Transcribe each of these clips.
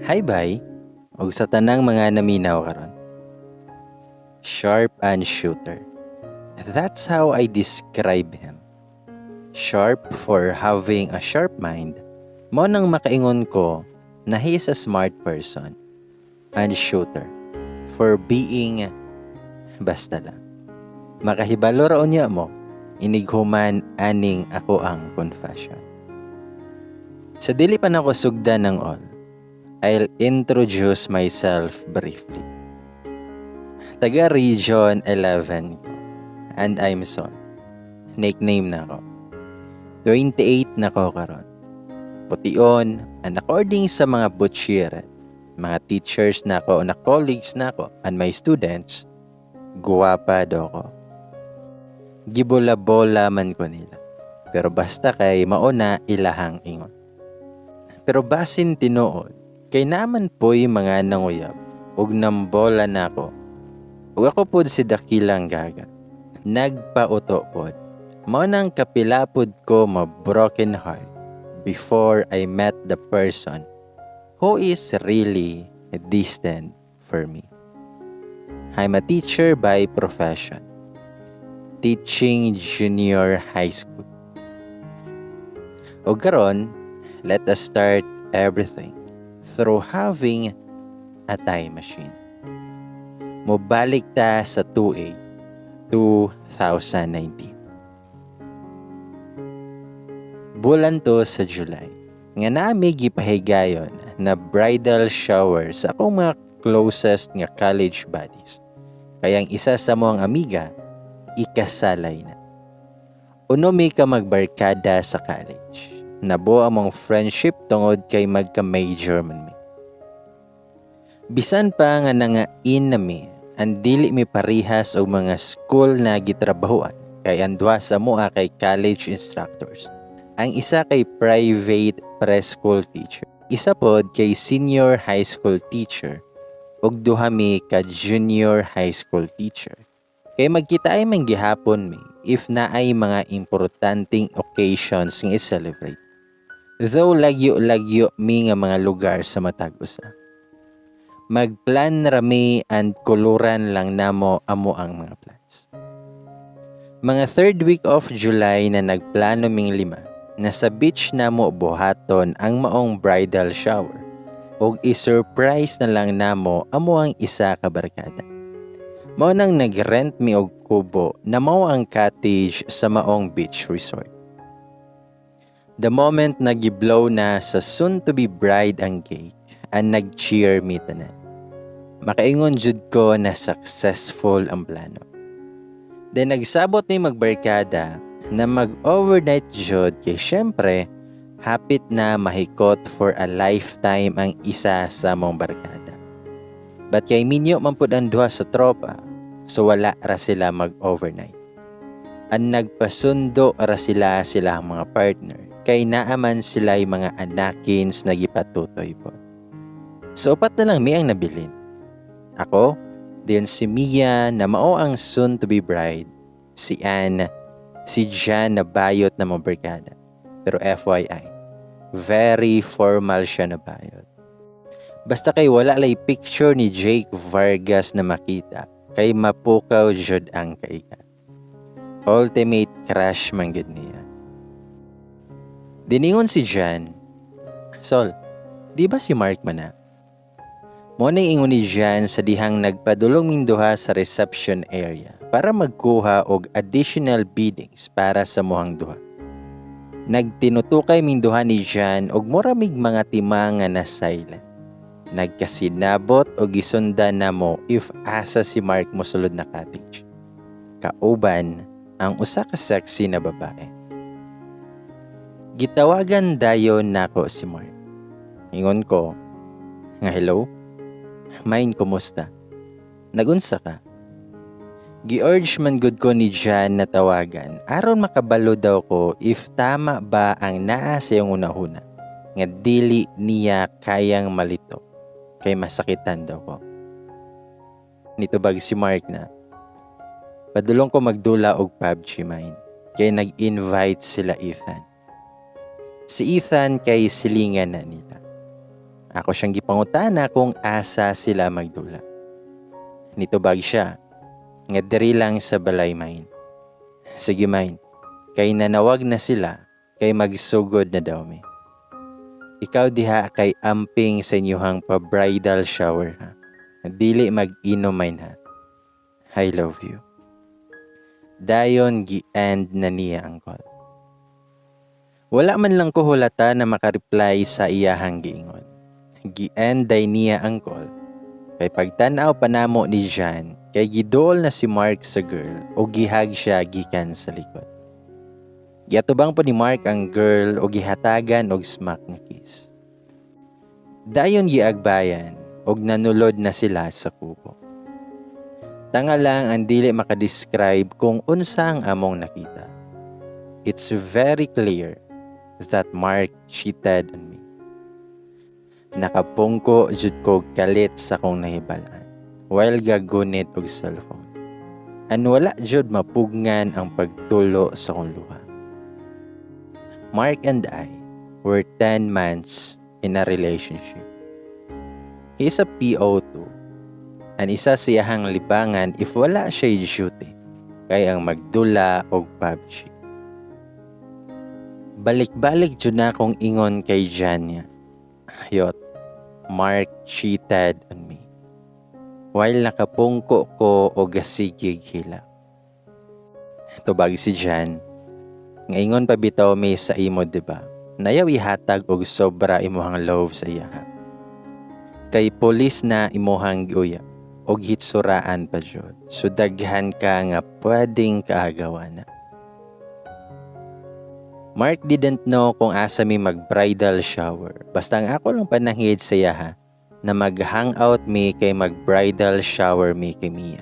Hi bye, ug sa tanang mga naminaw karon. Sharp and shooter. That's how I describe him. Sharp for having a sharp mind. Mao nang makaingon ko na he is a smart person. And shooter for being, basta lang. Makahibalo ra unya mo inighuman aning akoang confession. Sa dili pa nako sugdan ng all, I'll introduce myself briefly. Taga Region 11 ko and I'm Sol. Nickname nako. 28 na ko karon. Pution and according sa mga butchiret, mga teachers nako na colleagues nako and my students, guwapa daw ko. Gibola-bola man ko nila. Pero basta kay mauna ilahang ingon. Pero basin tinuod, kay naman po'y mga nanguyab ug nambola nako. Ug ako pod si dakilang gaga. Nagpauto pod. Mao nang kapila pod ko ma broken heart before I met the person who is really destined for me. I'm a teacher by profession, teaching junior high school. O karon, let us start everything through having a time machine. Mobalik ta sa tuig 2019. Bulan to sa July nga nami gipahigayon na bridal shower sa akong mga closest nga college buddies. Kay ang isa sa among amiga ikasalay na. Uno mi ka magbarkada sa college. Nabuo among friendship tungod kay magka-major man mi. Bisan pa nga nangain na mi, ang dili mi parihas og mga school na gitrabahoan kay ang duha sa amoa kay college instructors. Ang isa kay private preschool teacher. Isa pod kay senior high school teacher ug duha mi ka junior high school teacher. Kay magkitaay man gihapon mi if naay mga importanteng occasions nga i-celebrate. Though lagyo-lagyo mi nga mga lugar sa matag usa. Magplan ra mi and kuluran lang namo amo ang mga plans. Mga third week of July na nagplano ming lima na sa beach namo buhaton ang maong bridal shower ug i-surprise na lang namo amo ang isa ka barkada. Mao nang nag-rent mi og kubo na mao ang cottage sa maong beach resort. The moment nag-blow na sa soon-to-be bride ang cake and nag-cheer mi tanan. Makaingon jud ko na successful ang plano. Then nagsabot mi magbarkada na mag-overnight jud kay syempre hapit na mahikot for a lifetime ang isa sa among barkada. But kay minyo man pud ang duha sa tropa, so wala ra sila mag-overnight. Ang nagpasundo ra sila sila ang mga partner kay naaman sila mga anakins na gipatutoy po. So upat na lang mi ang nabilin. Ako, then si Mia na mao ang soon to be bride, si Anne, si Jan na bayot na mga barkada. Pero FYI, very formal siya na bayot. Basta kay wala lay picture ni Jake Vargas na makita, kay mapukaw jud ang kaigan. Ultimate crush man gid niya. Diningon si Jan, "Sol, di ba si Mark man na?" Mao na ingon ni Jan sa dihang nagpadulong ming duha sa reception area para magkuha og additional biddings para sa amuhang duha. Nagtinutukay ming duha ni Jan og mura mig mga tima nga na silent. Nagkasinabot og gisundan namo if asa si Mark mosulod na cottage. Kauban ang usa ka sexy na babae. Gitawagan dayon nako si Mark. Ingon ko nga, "Hello? Mine, kumusta? Nagunsa ka?" Gi-urge man gud ko ni Jan na tawagan aron makabalo daw ko if tama ba ang naa sa iyang hunahuna nga dili niya kayang malito kay masakitan daw ko. Nitubag si Mark na, "Padulong ko magdula og PUBG, mine, kay nag-invite sila Ethan." Si Ethan kay silingan na nila. Ako siyang gipangutana kung asa sila magdula. Nitubag siya nga diri lang sa balay, mine. Sige, mine, kay nanawag na sila kay magsugod na daw mi. Ikaw diha kay amping sa inyuhang pa-bridal shower ha. Dili mag-inom, mine, ha. I love you. Dayon gi-end na niya ang call. Wala man lang ko hulata na makareply sa iyahang giingon. Gi-end day niya ang call. Kay pagtan-aw pa namo ni Jan, kay giduol na si Mark sa girl o gi-hug siya gikan sa likod. Giatubang po ni Mark ang girl o gihatagan og smack nga kiss. Dayon giagbayan og nanulod na sila sa kubo. Tanga lang ang dili makadescribe kung unsa ang among nakita. It's very clear that Mark cheated on me. Nakapungko jud ko kalit sa akong nahibalan while gagunit og cellphone. An wala jud mapugngan ang pagtulo sa akong luha. Mark and I were 10 months in a relationship. He is a PO2. Ang isa siyahang libangan if wala siya duty kay ang magdula og PUBG. Balik-balik jud na akong ingon kay Janya. Hayot, Mark cheated on me. While nakapungko ko o gasigig hila. Tubag si Jan. Ngaingon pa bitaw mi sa imo, diba? Nayaw ihatag og sobra imuhang love sa iya. Kay pulis na imuhang giuya og hitsuraan pa jud. So daghan ka nga pwedeng kaagawa na. Mark didn't know kung asa mi mag-bridal shower. Basta ang ako lang pananghid sa iya ha, na mag-hangout mi kay mag-bridal shower mi kay Mia.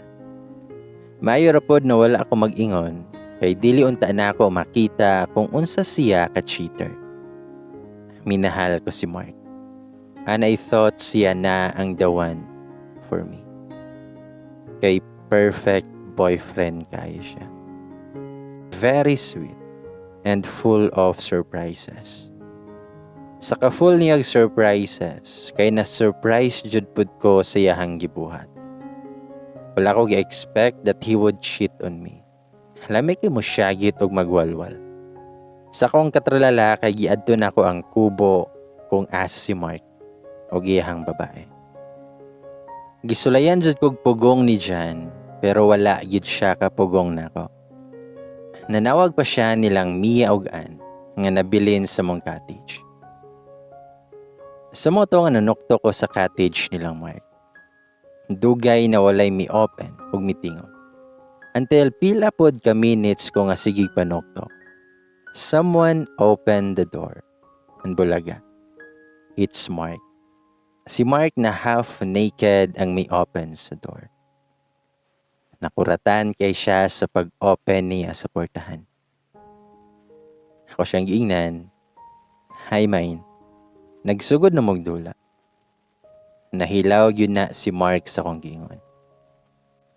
Maayo ra pod na wala ako mag-ingon kay dili unta na ako makita kung unsa siya ka cheater. Minahal ko si Mark. And I thought siya na ang the one for me. Kay perfect boyfriend kaayo siya. Very sweet and full of surprises. Sa ka-full niyag surprises, kay na-surprise jud pud ko sa iyahang gibuhat. Wala ko gi-expect that he would cheat on me. Lami kay mo syagit og magwalwal. Sa akong katralala kay giadto nako ang kubo kung asa si Mark og iyahang babae. Gisulayan jud kog pugong ni Jan pero wala gyud siya kapugong nako. Nanawag pa siya nilang Mia og Ann nga nabilin sa mong cottage. Sa mao to nga nanukto ko sa cottage nilang Mark. Dugay na walay mi open ug mitingog. Until pila pod ka minutes ko nga sigig panuktok. Someone opened the door. Ang bulaga. It's Mark. Si Mark na half naked ang may open sa door. Nakuratan kay siya sa pag-open niya sa portahan. Ako siyang giingnan, "Hi, mine." Nagsugod na mogdula. Nahilaw yun na si Mark sa kong giingon.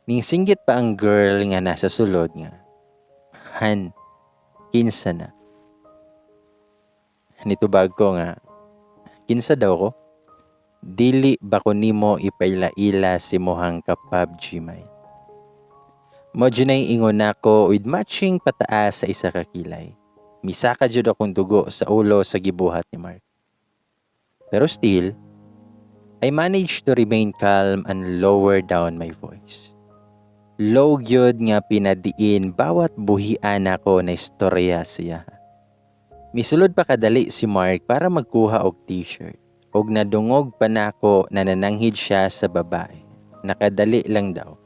Ning singgit pa ang girl nga nasa sulod nga, "Han, kinsa na?" Nitubag ko nga, "Kinsa daw ko? Dili ba ko nimo ipaila-ila si mohang ka PUBG, mine?" Mo nay ingon nako with matching pataas sa isa ka kilay. Misaka jud akong dugo sa ulo sa gibuhat ni Mark. Pero still, I managed to remain calm and lower down my voice. Low gyud nga pinadiin bawat buhian nako na istorya siya. Misulod pa kadali si Mark para magkuha og t-shirt. Og nadungog pa nako na nananghid siya sa babae. Nakadali lang daw.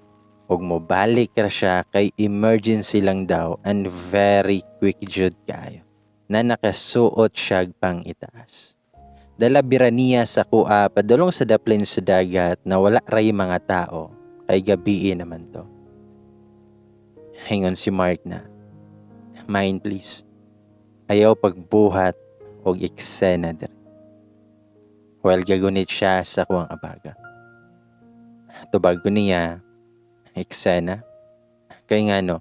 Og mobalik ra siya kay emergency lang daw and very quick jud kaayo. Na nakasuot siya pang itaas. Dala bira niya sa kuha padulong sa daplin sa dagat na wala ray mga tao kay gabii naman to. Hingon si Mark na, "Mine, please. Ayaw pagbuhat og eksena diri." While gagunit siya sa kuwang abaga. Tubag ko niya, "Eksena? Kay ngano?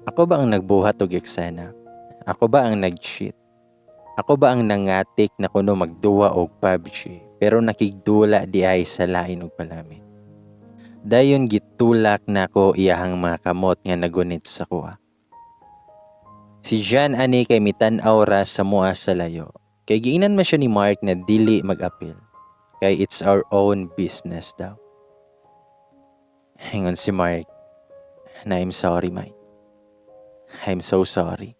Ako ba ang nagbuhat og eksena? Ako ba ang nag-cheat? Ako ba ang nangatik na kuno magduwa og PUBG pero nakigdula diay sa lain og palami? Dayon gitulak nako iyahang mga kamot nga nagunit sa kuha. Si Jan ani kay mitan-aw ra sa mua sa layo. Kay giingnan man siya ni Mark na dili mag-apil. Kay it's our own business daw. Ingon si Mark na, "I'm sorry, mate. I'm so sorry."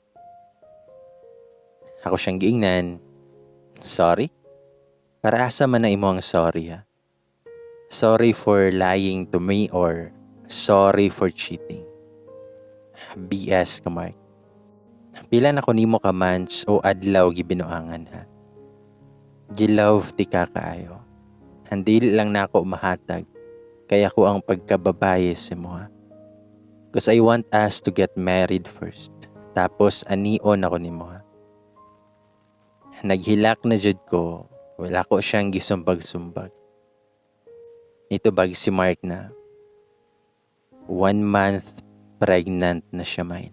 Ako siyang giingnan, "Sorry? Para asa man na imo ang sorry, ha? Sorry for lying to me or sorry for cheating? BS ka, Mark. Pila na ko nimo ka months o adlaw gibinuangan, ha? Gi-love ti ka kaayo. Dili lang nako mahatag kay ako ang pagkababaye sa imo, ha. 'Cause I want us to get married first. Tapos anion ako nimo, ha." Naghilak na jud ko, wala ko siyang gisumbag-sumbag. Nitubag si Mark na 1 month pregnant na siya, mine.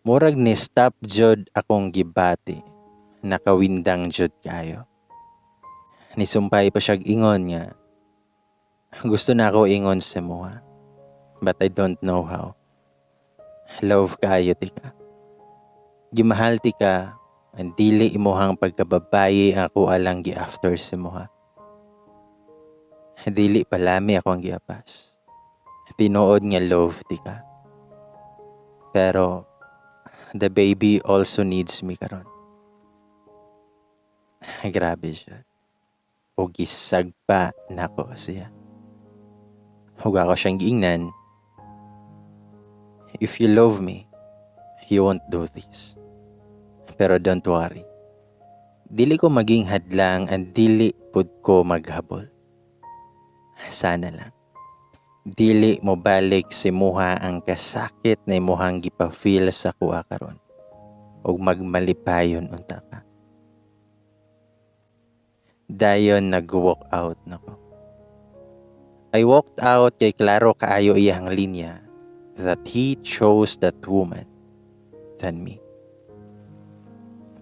Murag ni stop jud akong gibati, nakawindang jud kayo. Nisumpay pa siya ingon nga, "Gusto na ako ingon sa imo, but I don't know how. Love kayo tika. Gimahal ti ka, ang dili imuhang pagkababaye ang ako alang gi-after sa imo. Dili palami ako ang giapas. Tinuod nga love ti ka. Pero the baby also needs me karon." Grabe siya. O gisagpa nako siya. Ug ako siyang giingnan, "If you love me, you won't do this. Pero don't worry. Dili ko maging hadlang and dili pud ko maghabol. Sana lang dili mo balik sa imuha ang kasakit na imuhang gipa-feel sa kuha karon ug magmalipayon unta ka." Dayon nag-walk out na ko. I walked out kay klaro kaayo iyang linya that he chose that woman than me.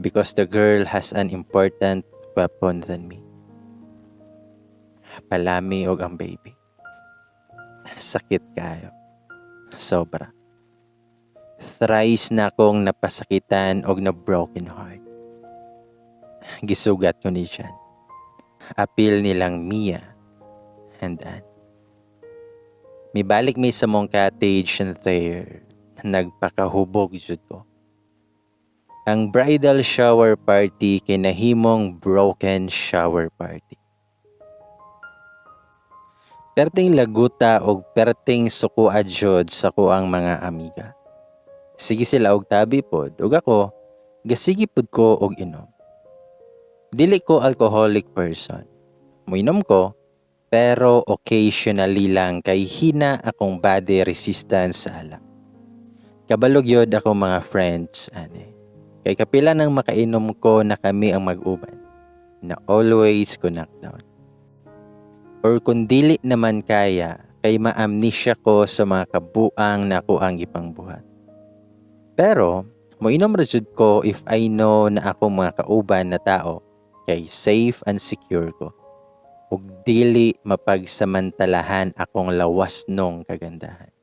Because the girl has an important weapon than me. Palami og ang baby. Sakit kayo. Sobra. Thrice na akong napasakitan og na broken heart. Gisugat ko ni Jan. Apil nilang Mia and Ann. Mibalik mi sa mong cottage and there, nagpakahubog jud ko. Ang bridal shower party kay nahimong broken shower party. Perting laguta og perting sukua jud sa kuang mga amiga. Sige sila og tabi pod ug ako gasige pod ko og inom. Dili ko alcoholic person. Moinom ko pero occasionally lang kay hina akong body resistance sa alak. Kabalo gyud ako mga friends ani. Kay kapila nang makainom ko na kami ang mag-uban na always ko knockdown. Or kung dili naman kaya kay ma-amnesia ko sa mga kabuang na ako ang gipangbuhat. Pero moinom ra jud ko if I know na akong mga kauban na tao kay safe and secure ko ug dili mapagsamantalahan akong lawas nung kagandahan.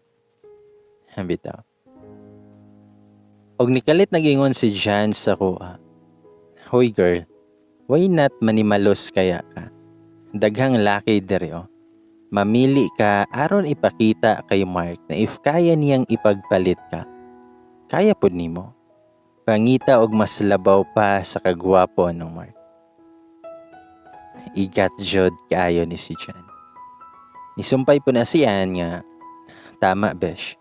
Bitaw. Og nikalit nagingon si Jan sa kuha, "Hoy girl, why not manimalos kaya ka? Daghang laki diri oh. Mamili ka aron ipakita kay Mark na if kaya niyang ipagpalit ka, kaya pod nimo. Pangita og mas labaw pa sa kagwapo ng Mark." Igat jud kaayo ni si Jan. Nisumpay po na siya nga, "Tama, besh.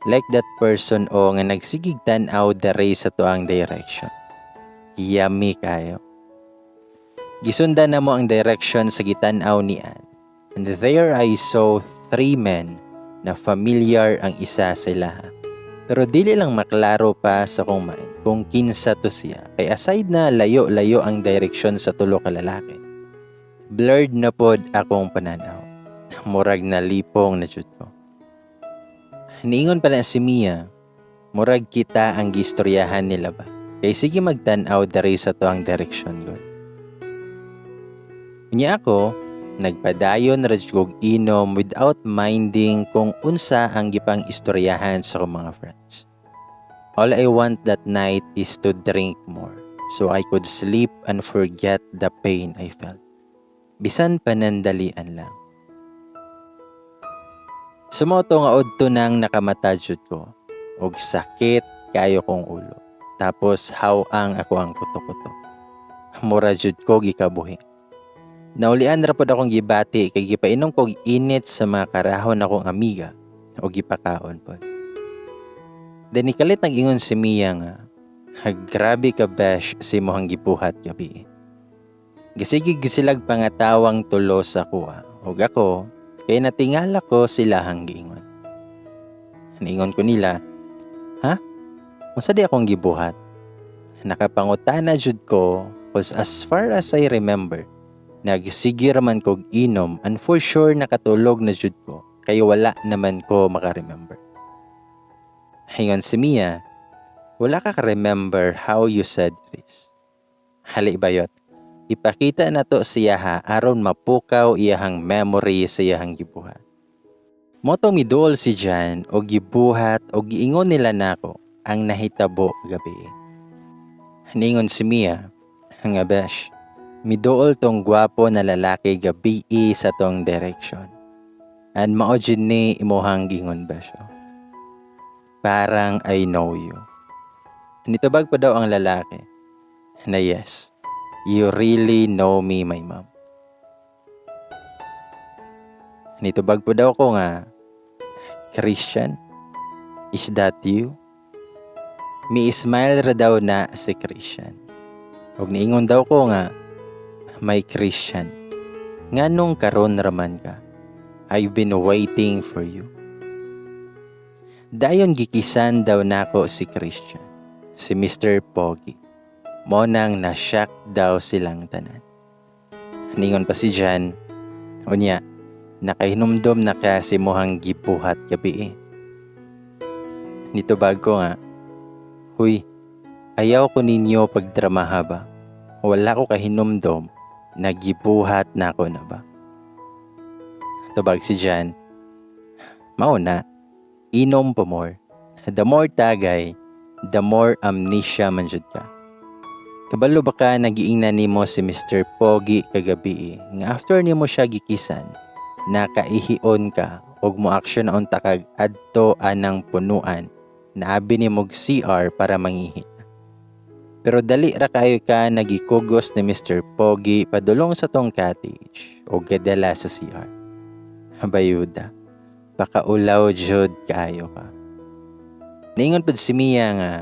Like that person o nga nagsigig tan-aw dere sa tuang direction. Yummy kayo." Gisundan na mo ang direction sa gitan-aw ni Ann. And there I saw three men na familiar ang isa sa ilaha. Pero dili lang maklaro pa sa kong mind kung kinsa to siya. Kay aside na layo-layo ang direksyon sa tulo ka lalaki, blurred na pod akong pananaw. Murag nalipong na jud ko. Niingon pa na si Mia, murag kita ang gistoryahan nila ba? Kay sige magtan-aw diri sa tuang direksyon gud. Unya ako, nagpadayon ra jud kog inom without minding kung unsa ang gipang istoryahan sa akong mga friends. All I want that night is to drink more so I could sleep and forget the pain I felt. Bisan panandalian lang. Sa mao to nga udto nang nakamata jud ko og sakit kayo kong ulo. Tapos haw-ang ako ang kuto-kuto. Mura jud ko gikabuhi. Naulian ra pod akong gibati kay gipainom kog init sa mga karahon akong amiga o gipakaon pod. Then nikalit nag-ingon si Mia nga, "Grabe ka, besh, sa imong gibuhat gabii." Gasige silag pangatawang tulo sa kuha. Ug ako, kay natingala ko sila giingon. Niingon ko nila, "Ha? Unsa di akong gibuhat?" Nakapangutana jud ko 'cause as far as I remember, nagsige raman kog inom and for sure nakatulog na jud ko kay wala naman ko makaremember. Ingon si Mia, "Wala ka ka-remember how you said this. Hali bayot. Ipakita na to siya ha aron mapukaw iyahang memory sa iyahang gibuhat." Mao to miduol si Jan og gibuhat og giingon nila nako ang nahitabo gabii. Ningon si Mia, nga, "Besh, miduol tong gwapo na lalaki gabii sa tong direction. And mao jud ni imuhang gingon, besh. Oh. Parang I know you." Nitubag pa daw ang lalaki na, "Yes, you really know me, my mom." Nitubag po daw ko nga, "Christian, is that you?" Mi smile ra daw na si Christian. Ug niingon daw ko nga, "My Christian, nganong karon raman ka? I've been waiting for you." Dayon gikisan daw nako si Christian, si Mr. Pogi. Mao nang na-shock daw silang tanan. Ningon pa si Jan, "Unya, nakahinumdom na ka sa imuhang gibuhat gabii." Nitubag ko nga, "Huy, ayaw ko ninyo pagdramaha ba? Wala ko kahinumdom na gibuhat na ako na ba?" Tubag si Jan, "Mao na, inom pa more. The more tagay, the more amnesia man jud ka. Kabalo ba ka nagiingnan nimo si Mr. Pogi kagabii nga after nimo siya gikisan, nakaihion ka ug mo action na unta kag adto anang punuan na abi nimo og CR para mangihi. Pero dali ra kayo ka nagikugos ni Mr. Pogi padulong sa tong cottage o gadala sa CR. Bayuda, pakaulaw jud kaayo ka." Ningon pud si Mia nga,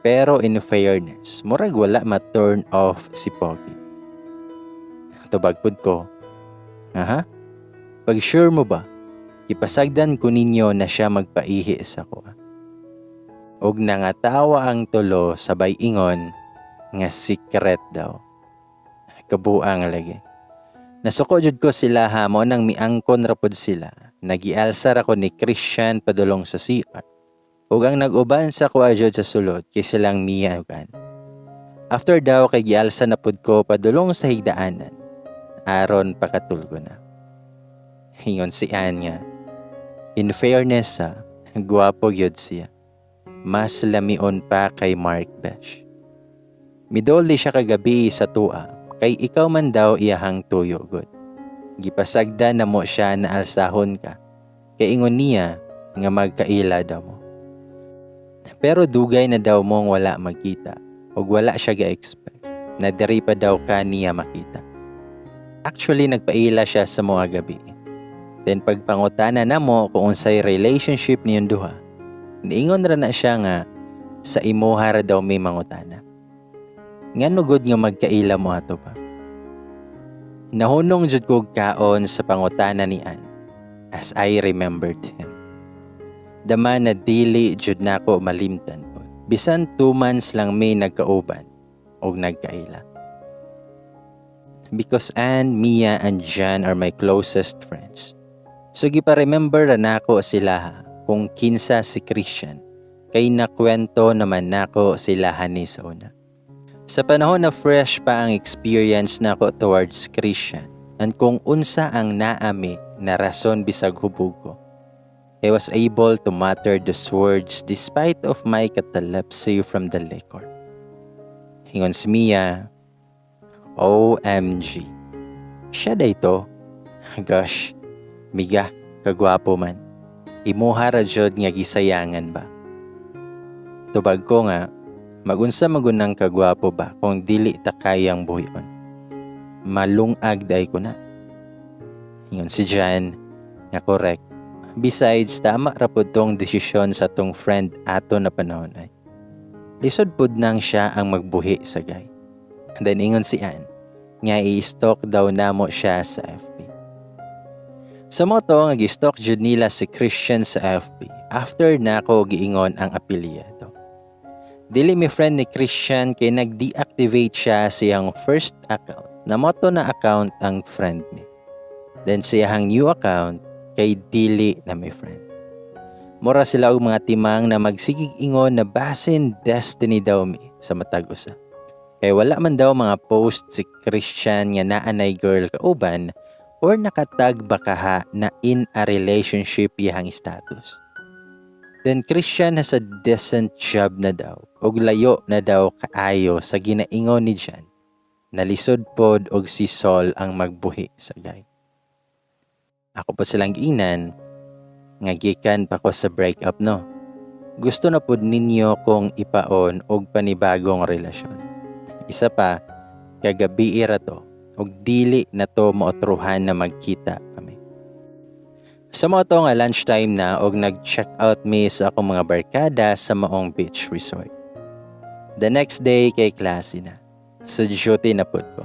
"Pero in fairness, murag wala ma-turn off si Pogi." Tubag pud ko, "Aha, pag sure mo ba, ipasagdan ko ninyo na siya magpaihi sa ko." Og nangatawa ang tulo sabay ingon nga secret daw. Kabuang lagi. Nasuko jud ko sila ha, mao nang miangkon ra pod sila. Nagialsa ra ko ni Christian padulong sa CR. Ug ang nag-uban sa kuha jud sa sulod kay silang Mia ug Ann. After daw kay gialsa na pud ko padulong sa higdaanan. Aron pakatulgo na. Ingon si Ann nga, "In fairness sa, gwapo gyud siya. Mas lamion pa kay Mark, besh. Midol di siya kagabi sa tua, kay ikaw man daw iyahang tuyo gud. Gipasagda na mo siya na alsahon ka, kay ingon niya nga magkaila daw mo. Pero dugay na daw mong wala magkita, ug wala siya ga-expect na diri pa daw ka niya makita. Actually, nagpaila siya sa mga gabi. Then pagpangutana na mo kung unsay relationship niyong duha, niingon ra na siya nga sa imuha ra daw may mangutana. Ngano gud nga magkaila mo ato pa?" Nahunong jud kog kaon sa pangutana ni Ann as I remembered him. The man na dili jud nako malimtan pod. Bisan 2 months lang may nagkauban og nagkaila. Because Ann, Mia, and Jan are my closest friends. So gipa-remember ra nako sila ha, kung kinsa si Christian kay nakwento naman nako sila ni sa una. Sa panahon na fresh pa ang experience nako towards Christian and kung unsa ang naami na rason bisag hubog ko, I was able to mutter those words despite of my catalepsy from the liquor. Ingon si Mia, "OMG. Siya diay to. Gosh, miga, kagwapo man. Imuha ra jud nga gisayangan ba?" Tubag ko nga, "Magunsa man gud nang kagwapo ba kung dili ta kayang buhion? Malungag diay ko na." Ingon si Jan nga correct. Besides, tama ra pud tong desisyon sa tong friend ato na panahon ay. Lisod pud nang siya ang magbuhi sa guy. And then ingon si Ann nga i-stalk daw namo siya sa FB. Sa mao to nga gi-stalk jud nila si Christian sa FB after nako giingon ang apelyido. Dili mi friend ni Christian kay nag-deactivate siya siyang first account na mao to na account ang friend ni. Then siyang new account kay dili na may friend. Mura sila og mga timang na magsigig ingon na basin destiny daw mi sa matag usa. Kay wala man daw mga post si Christian nga naanay girl kauban or nakatag bakaha na in a relationship iyang status. Then Christian has a decent job na daw og layo na daw kaayo sa ginaingon ni Jan. Nalisod pod og si Sol ang magbuhi sa guy. Ako po silang giingnan nga gikan pa ko sa breakup, no. Gusto na pod ninyo kong ipaon og panibagong relasyon. Isa pa, kagabi ra to og dili na to maotruhan na magkita kami. Sa mao to nga lunchtime na og nag-check out mi sa akong mga barkada sa maong beach resort. The next day kay klase na. Sa duty na pud ko.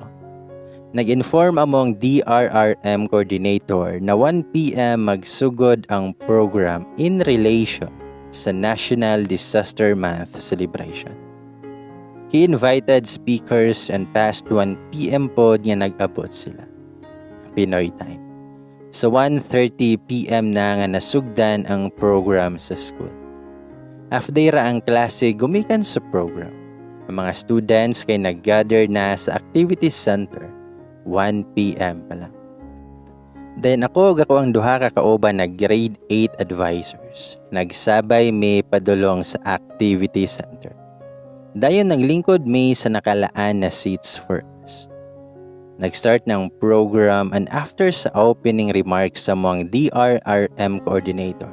Nag-inform among DRRM coordinator na 1 p.m. magsugod ang program in relation sa National Disaster Month celebration. He invited speakers and past 1 p.m. pod nga nag-abot sila. Pinoy time. Sa 1:30 p.m. na nga nasugdan ang program sa school. Half day ra ang klase gumikan sa program. Ang mga students kay nag-gather na sa activity center 1 p.m. pa lang. Then ako ug ako ang duha ka kauban na grade 8 advisors. Nagsabay mi padulong sa activity center. Dayon naglingkod mi sa nakalaan na seats for us. Nag-start ng program and after sa opening remarks sa mga DRRM coordinator.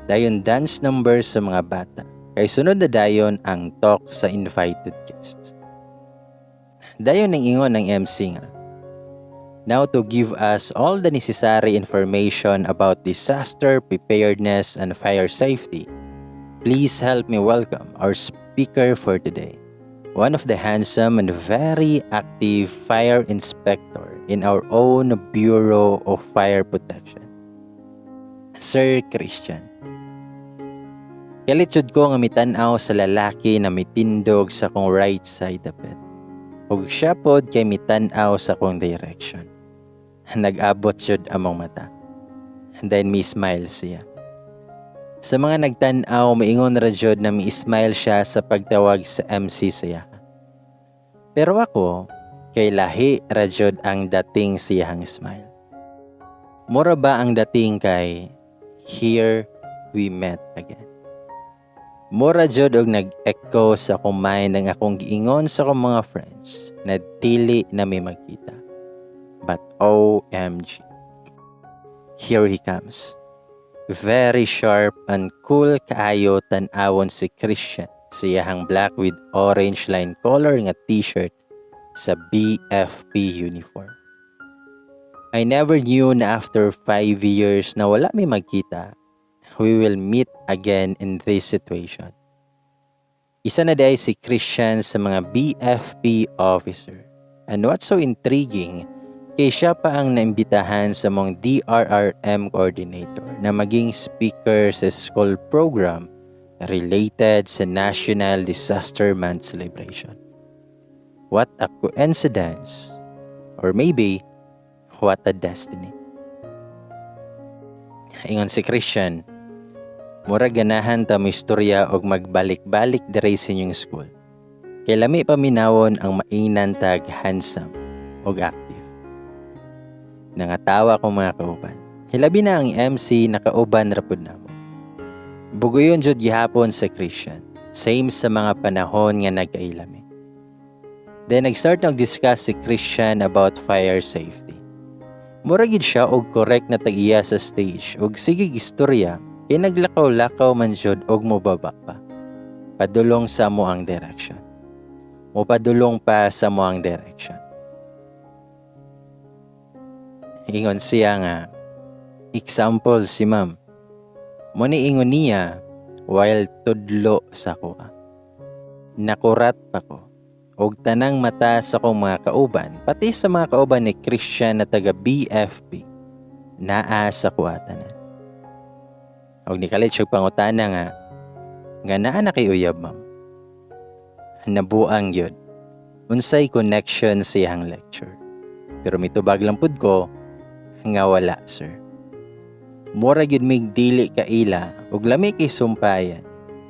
Dayon dance number sa mga bata. Kay sunod na dayon ang talk sa invited guests. Dayon nang ingon ng MC nga, "Now, to give us all the necessary information about disaster preparedness and fire safety, please help me welcome our speaker for today, one of the handsome and very active fire inspector in our own Bureau of Fire Protection, Sir Christian." Kalit jud ko nga mitan-aw sa lalaki na mitindog sa akong right side dapit. Ug siya pod kay mitan-aw sa akong direction. Nag-abot jud among mata. And then mi smile siya. Sa mga nagtan-aw, maingon ra jud na mi-smile siya sa pagtawag sa MC siya. Pero ako, kay lahi ra jud ang dating siyang smile. Mura ba ang dating kay here we met again. Mura jud og nag-echo sa akong mind ang akong giingon sa akong mga friends na dili na mi magkita. But OMG. Here he comes. Very sharp and cool kaayo tan-awon si Christian sa iyahang black with orange line color nga t-shirt sa BFP uniform. I never knew na after 5 years na wala mi magkita, we will meet again in this situation. Isa na diay si Christian sa mga BFP officer. And what's so intriguing, kay siya pa ang naimbitahan sa among DRRM coordinator na maging speaker sa school program related sa National Disaster Month celebration. What a coincidence! Or maybe, what a destiny. Ingon si Christian, "Mura ganahan ta mo istorya og magbalik-balik diri sa inyong school." Kay lami paminawon ang maingnan tag handsome ug active. Nangatawa ko mga kauban. Hilabi na ang MC, nakauban ra pud namo. Bugoyon jud gihapon sa Christian. Same sa mga panahon nga nagkaila mi. Then nag-start nag-discuss si Christian about fire safety. Mura gid siya og correct na tag-iya sa stage ug sige istorya kay naglakaw-lakaw man jud og mobaba pa. Padulong sa amoang direction. Mopadulong pa sa amoang direction. Ingon siya nga, example si ma'am. Mao ni ingon niya while tudlo sa akoa. Nakurat pa ko. Og tanang mata sa akong mga kauban, pati sa mga kauban ni Christian na taga BFP, naa sa akoa tanan. Og nikalit siya pangutana nga naa na kay uyab, ma'am. Nabuang gyud. Unsay connection sa iyang lecture. Pero mitubag lang pud ko nga wala, sir. Mura gyud mig dili kaila ug lami kay sumpayan.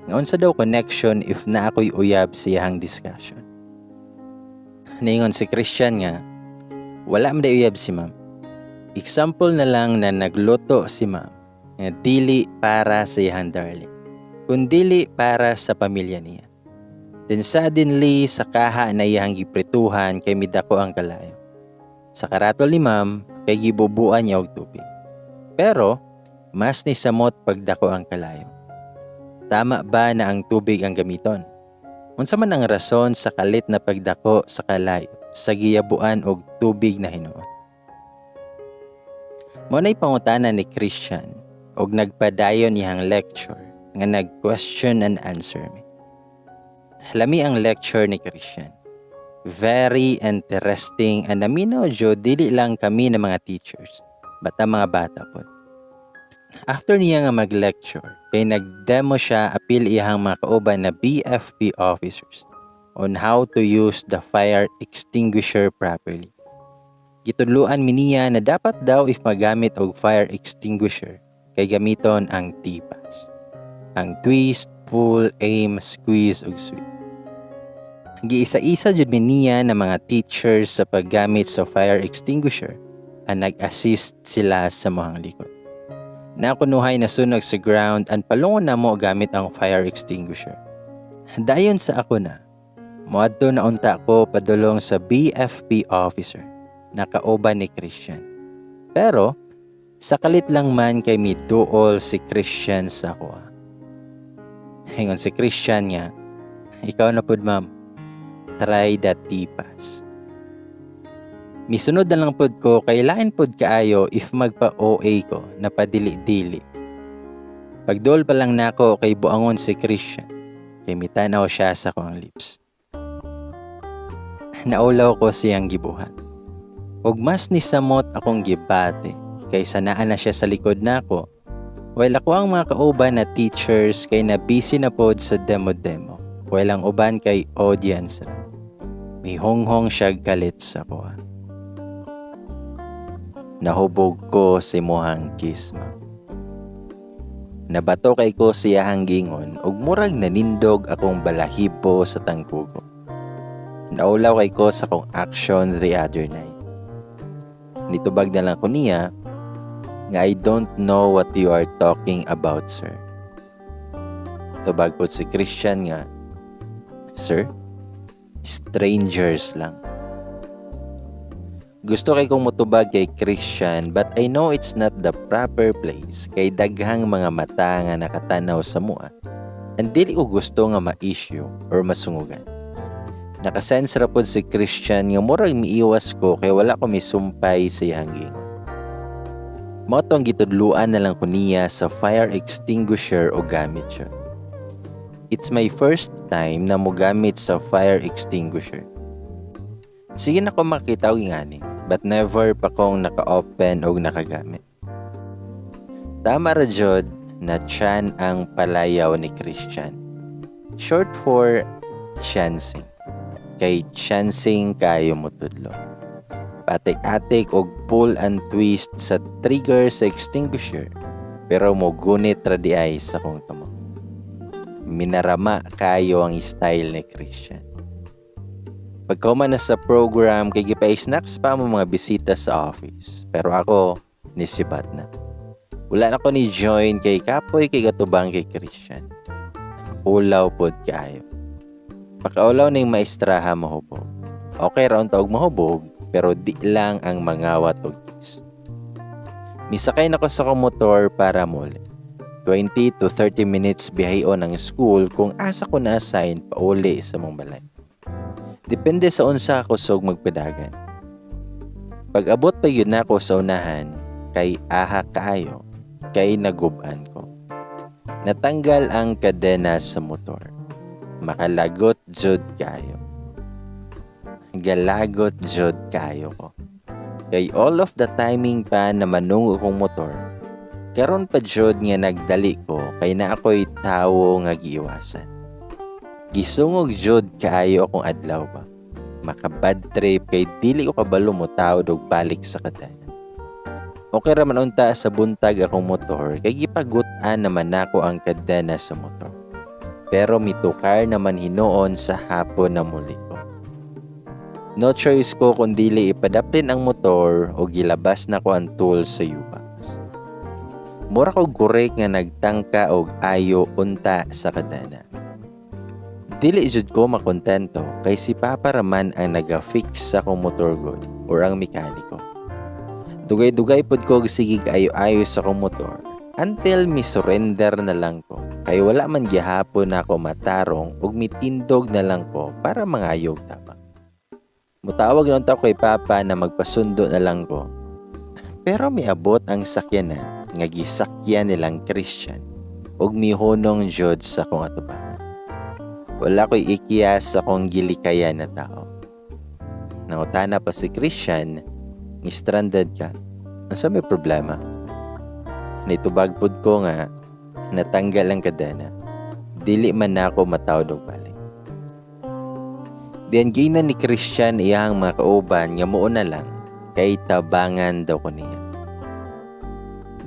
Nga unsa daw connection if naa ko'y uyab sa iyang discussion. Niingon si Christian nga wala man day uyab si ma'am. Example na lang na nagluto si ma'am nga dili para sa iyang darling, kundili para sa pamilya niya. Then suddenly sa kaha na iyang giprituhan kay midako ang kalayo. Sa karatol ni ma'am kay gibubuan niya og tubig. Pero mas ni samot pagdako ang kalayo. Tama ba na ang tubig ang gamiton? Unsa man ang rason sa kalit na pagdako sa kalayo sa giyabuan og tubig na hinuon? Mao na'y pangutana ni Christian og nagpadayon iyang lecture nga nag-question and answer mi. Lami ang lecture ni Christian. Very interesting and naminaw jud dili lang kami na mga teachers, but ang mga bata pod. After niya nga mag-lecture, kay nag-demo siya apil iyang mga kauban na BFP officers on how to use the fire extinguisher properly. Gitudloan mi niya na dapat daw if magamit og fire extinguisher kay gamiton ang TPAS. Ang twist, pull, aim, squeeze ug sweep. Giisa-isa jud mi niya na mga teachers sa paggamit sa fire extinguisher ang nag-assist sila sa among likod. Nakunuhay nasunog sa ground ang palungon namo gamit ang fire extinguisher. Dayon sa ako na, moadto na unta ko padulong sa BFP officer na kauban ni Christian. Pero sa kalit lang man kay miduol si Christian sa ako. Ingon si Christian nga, "Ikaw na pud, ma'am, try that TPAS." Misunod na lang pod ko kay lain pod kaayo if magpa-OA ko na padili-dili. Pagdol pa lang nako kay buangon si Christian kay mitanaw siya sa akong lips. Naulaw ko siyang gibuhat. Ug mas nisamot akong gibati kay sanaan na siya sa likod nako while ako ang mga kauban na teachers kay na busy na pod sa demo-demo while ang uban kay audience ra. Mihonghong siya kalit sa akoa. "Nahubog ko sa imuhang kiss, ma'am." Nabato kay ko siyahang gingon ug murag nanindog akong balahibo sa tangkugo. Naulaw kay ko sa akong action the other night. Nitubag na lang ko niya nga, "I don't know what you are talking about, sir." Tubag po si Christian nga, "Sir, strangers lang." Gusto kay kong mutubag kay Christian, but I know it's not the proper place kay daghang mga mata nga nakatanaw sa amoa. And dili ko gusto nga ma-issue or masungugan. Nakasense ra pod si Christian nga murag miiwas ko kay wala ko misumpay sa iyang gingon. Mao tong gitudluan na lang ko niya sa fire extinguisher o gamit siya. It's my first time na mogamit sa fire extinguisher. Sige na ko makita og ingani, but never pa kong naka-open og nakagamit. Tama ra jud na Chan ang palayaw ni Christian. Short for chancing. Kay chancing kayo mo tudlo. Patik-atik og pull and twist sa trigger sa extinguisher pero mo gunit ra di ay sa kong kamot. Minarama kayo ang style ni Christian. Pagkahuman na sa program kay gipa-snacks pa mo mga bisita sa office. Pero ako, nisibat na. Wala na ko ni join kay kapoy kay gatubang kay Christian. Ulaw pod kaayo. Pakaulaw ning maestraha mahubog. Okay ra unta og mahubog, pero di lang ang mangawat og kiss. Misakay na ko sa akong motor para muli. 20 to 30 minutes biyaheon ang school kung asa ko na-assign pauli sa mong balay. Depende sa unsa kusog magpadagan. Pag-abot pa gyud nako sa unahan, kay aha kaayo, kay naguban ko. Natanggal ang kadena sa motor. Makalagot jud kaayo. Galagot jud kaayo ko. Kay all of the timing pa na manungo kong motor. Karon pa jud nga nagdali ko kay naa ko'y tawo nga giiwasan. Gisungog jud kaayo akong adlaw ba. Maka-bad trip kay dili ko kabalo mo tawod og balik sa kadena. Okay ra man unta sa buntag akong motor kay gipagut-an naman nako ang kadena sa motor. Pero mitukar naman hinuon sa hapon na muli ko. No choice ko kung dili ipadaplin ang motor o gilabas na ko ang tool sa U-box. Mura ko gurik nga nagtangka og ayo unta sa kadena. Dili jud ko makontento kay si Papa raman ang naga-fix sa akong motor gud or ang mekaniko. Dugay-dugay pod ko og sigig ayo-ayo sa akong motor until mi-surrender na lang ko kay wala man gihapon nako matarong ug mitindog na lang ko para mangayog tabang. Mutawag na unta ko kay Papa na magpasundo na lang ko. Pero miabot ang sakyanan nga gisakyan nilang Christian ug mihunong jud sa akong atubangan. Wala ko'y ikya sa akong gilikayan na tao. Nangutana pa si Christian, "Stranded ka. Unsa may problema?" Nitubag pud ko nga natanggal ang kadena. Dili man nako matawod og balik. Diyan gina ni Christian iyang mga kauban nga muuna lang kay tabangan daw ko niya.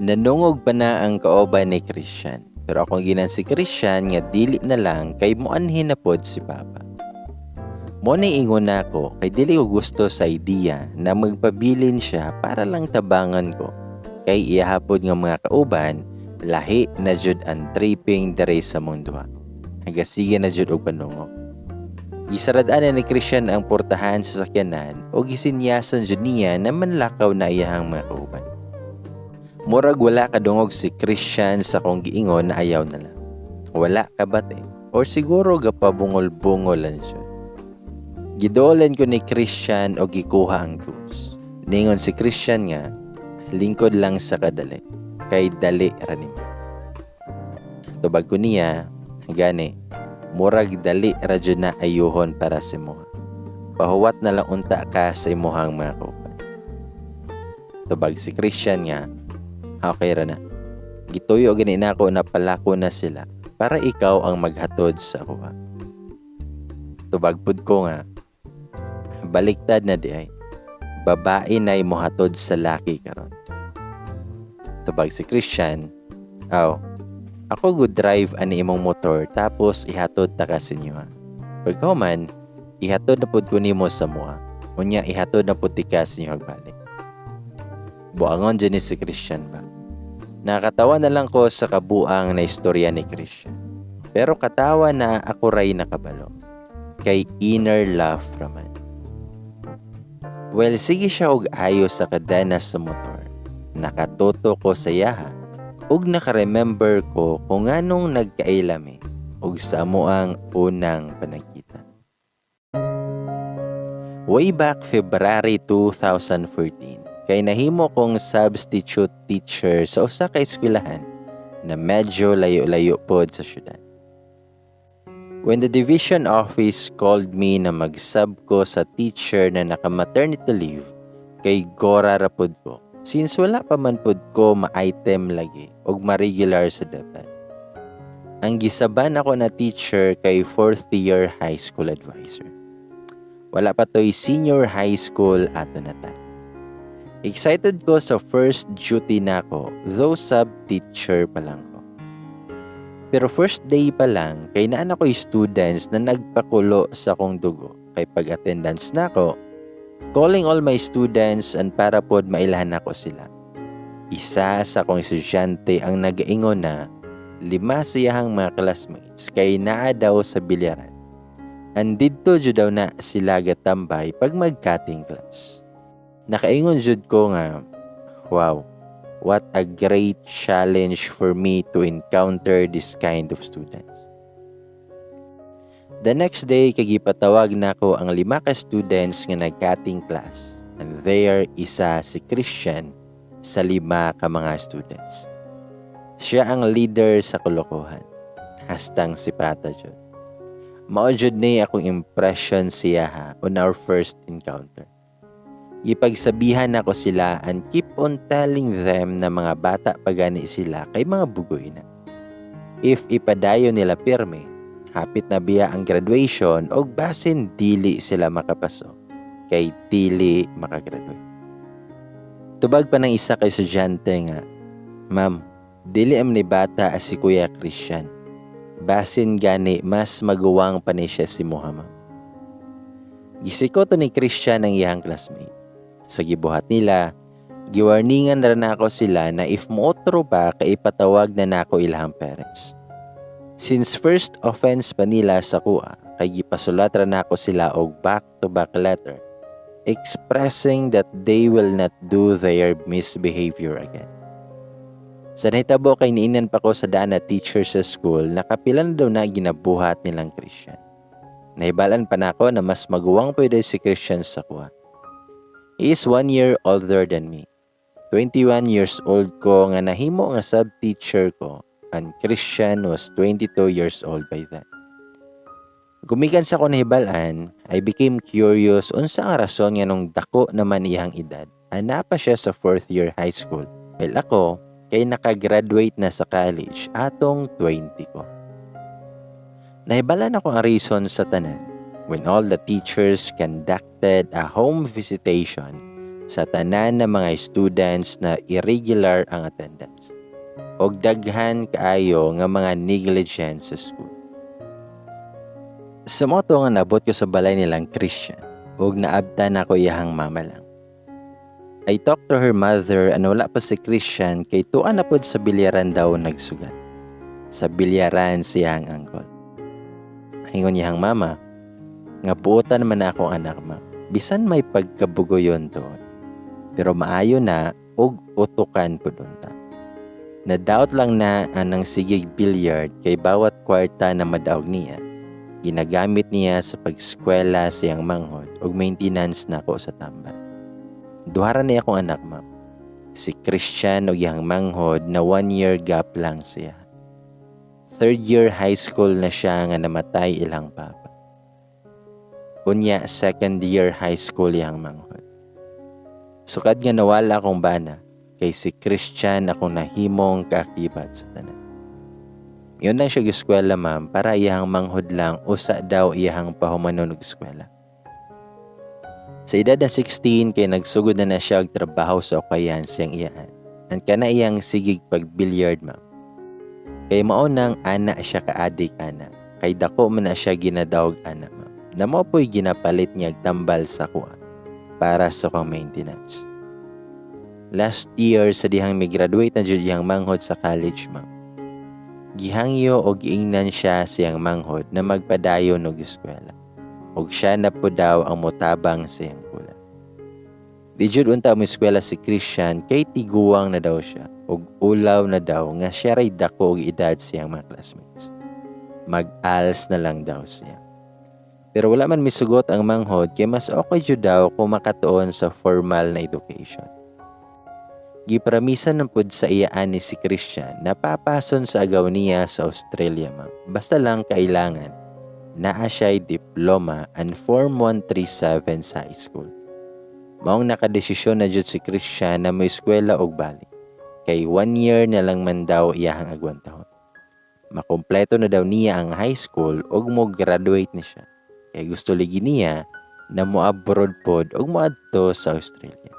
Nanungog pa na ang kauban ni Christian. Pero akong ginan si Christian nga dili na lang kay muanhin na pod si Papa. Mo ni ingon nako kay dili ko gusto sa idea na magpabilin siya para lang tabangan ko. Kay iyahapod nga mga kauban, lahi na jud ang tripping dere sa mundo. Hagasige na jud og panungo. Gisarad-an na ni Christian ang portahan sa sakyanan o gisinyasan jud niya na manlakaw na iyahang mga kauban. Murag wala kadungog si Christian sa kong giingon na ayaw na lang. Wala kabate or siguro gapabungol-bungol lang siya. Gidolen ko ni Christian o gikuha ang tools. Ningon si Christian nga, lingkod lang sa kadali, kay dali ra nimo. Tubag ko niya, gani, murag dali ra jud na ayuhon para sa imuha. Pahuwat na lang unta ka sa imuhang mga kauban. Tubag si Christian nga, okay ra na. Gituyo gani nako na palako na sila para ikaw ang maghatod sa kuha. Tubag pud ko nga, baliktad na di ay. Babae na mohatod sa laki karon. Tubag si Christian, aw, ako good drive ani imong motor tapos ihatod ta ka sa inyo ha. Pagkahuman, ihatod na pud ko nimo sa mua. Unya ihatod na pud tika sa inyo hagbalik. Buangon dyan ni si Christian ba. Nakatawa na lang ko sa kabuang na istorya ni Christian. Pero katawa na ako ray nakabalo. Kay inner laugh raman. Well, sige siya og ayo sa kadena sa motor. Nakatuto ko sa yaha ug naka-remember ko kung anong nagkailami ug sa amoang unang panagkita. Way back February 2014, kay nahimo kong substitute teacher sa usa ka eskwelahan na medyo layo-layo pod sa syudad. When the division office called me na mag-sub ko sa teacher na naka-maternity leave, kay gora ra pod ko since wala pa man pod ko ma-item lagi og ma-regular sa DepEd. Ang gisaban ako na teacher kay fourth year high school advisor. Wala pa to'y senior high school ato na time. Excited ko sa first duty nako, though sub-teacher pa lang ko. Pero first day pa lang, kay naan ako'y students na nagpakulo sa akong dugo. kay pag-attendance nako, calling all my students and para pod mailahan nako sila. Isa sa akong estudyante ang nagaingon na lima siyahang mga classmates kay naa daw sa bilyaran. And didto jud daw na sila gatambay pag mag-cutting class. Nakaingon jud ko nga, "Wow, what a great challenge for me to encounter this kind of students." The next day, kay gipatawag nako ang lima ka students nga nag-cutting class. And there, isa si Christian sa lima ka mga students. Siya ang leader sa kalokohan. Hastang sipata jud. Mao jud ni akong impression siya ha on our first encounter. Gipagsabihan nako sila and keep on telling them na mga bata pa gani sila kay mga bugoy na. If ipadayon nila pirme, hapit na biya ang graduation og basin dili sila makapaso kay dili makagraduate. Tubag pa ng isa ka estudyante nga, "Ma'am, dili am ni bata si Kuya Christian. Basin gani mas maguwang pa ni siya si Muhammad." Gisiko to ni Christian ang iyang classmate. Sa gibuhat nila, giwarningan ra nako sila na if mootro pa kay ipatawag na nako ilahang parents. Since first offense pa nila sa kuha, kay gipasulat ra nako sila og back-to-back letter expressing that they will not do their misbehavior again. Sa nahitabo kay niinan pa ko sa daan na teacher sa school na kapila na daw na ginabuhat nilang Christian. Nahibalan pa nako na mas maguwang pwede si Christian sa kuha. He is 1 year older than me. 21 years old ko nga nahimo nga sub-teacher ko and Christian was 22 years old by then. Gumikan sa ko nahibalan, I became curious unsa ang rason nga nung dako naman iyang edad. Ana pa siya sa fourth year high school. Well, ako, kay nakagraduate na sa college atong 20 ko. Nahibalan ako ang reason sa tanan when all the teachers conducted a home visitation sa tanan na mga students na irregular ang attendance og daghan kaayo nga mga negligence sa school. Sa mao to nga nabot ko sa balay nilang Christian ug naabtan nako iyahang mama lang. I talked to her mother and wala pa si Christian kay tuan na pod sa bilyaran daw nagsugal. Sa bilyaran siyang uncle. Ingon iyang mama, nga buotan man na akong anak, ma. Bisan may pagkabugoyon to. Pero maayo na og utukan pud unta. Na-doubt lang na anang sigig billiard kay bawat kwarta na madaog niya, ginagamit niya sa pag-eskwela siyang manghod ug maintenance nako sa tambal. Duha ra ni akong anak, ma'am. Si Christian ug iyang manghod na 1 year gap lang siya. Third year high school na siya nga namatay ilang papa. Unya second year high school iyang manghod. Sukad nga nawala akong bana kay si Christian akong nahimong kaakibat sa tanan. Yun lang siya eskwela, ma'am, para iyang manghod lang usa daw iyang pahumanon og eskwela. Sa edad na 16 kay nagsugod na na siya og trabaho sa ukayan siyang iyaan. Ang kana iyang sigig pag billiard, ma'am. Kay mao nang ana siya ka-adik ana. Kay dako man na siya ginadawg ana, ma'am. Na mao po'y ginapalit niya og tambal sa kuha para sa kong maintenance. Last year sa dihang mi-graduate na jud iyang manghod sa college, ma'am. Gihangyo og giingnan siya siyang manghod na magpadayon og eskwela. Og siya na po daw ang motabang sa iyang kulang. Di jud unta mo eskwela si Christian kay tiguang na daw siya og ulaw na daw nga siya ray dako og edad siyang mga classmates. Mag-ALS na lang daw siya. Pero wala man misugot ang manghod kay mas okay jud daw kung makatuon sa formal na education. Gipramisan ng pud sa iyaan ni si Christian na papason sa agaw niya sa Australia, ma'am. Basta lang kailangan naa siya'y diploma and Form 137 sa high school. Maong nakadesisyon na jud si Christian na moeskwela og balik. Kay 1 year na lang man daw iyahang agwantahon. Makumpleto na daw niya ang high school ug mo graduate ni siya. Kay gusto lagi niya na mo-abroad pod ug moadto sa Australia.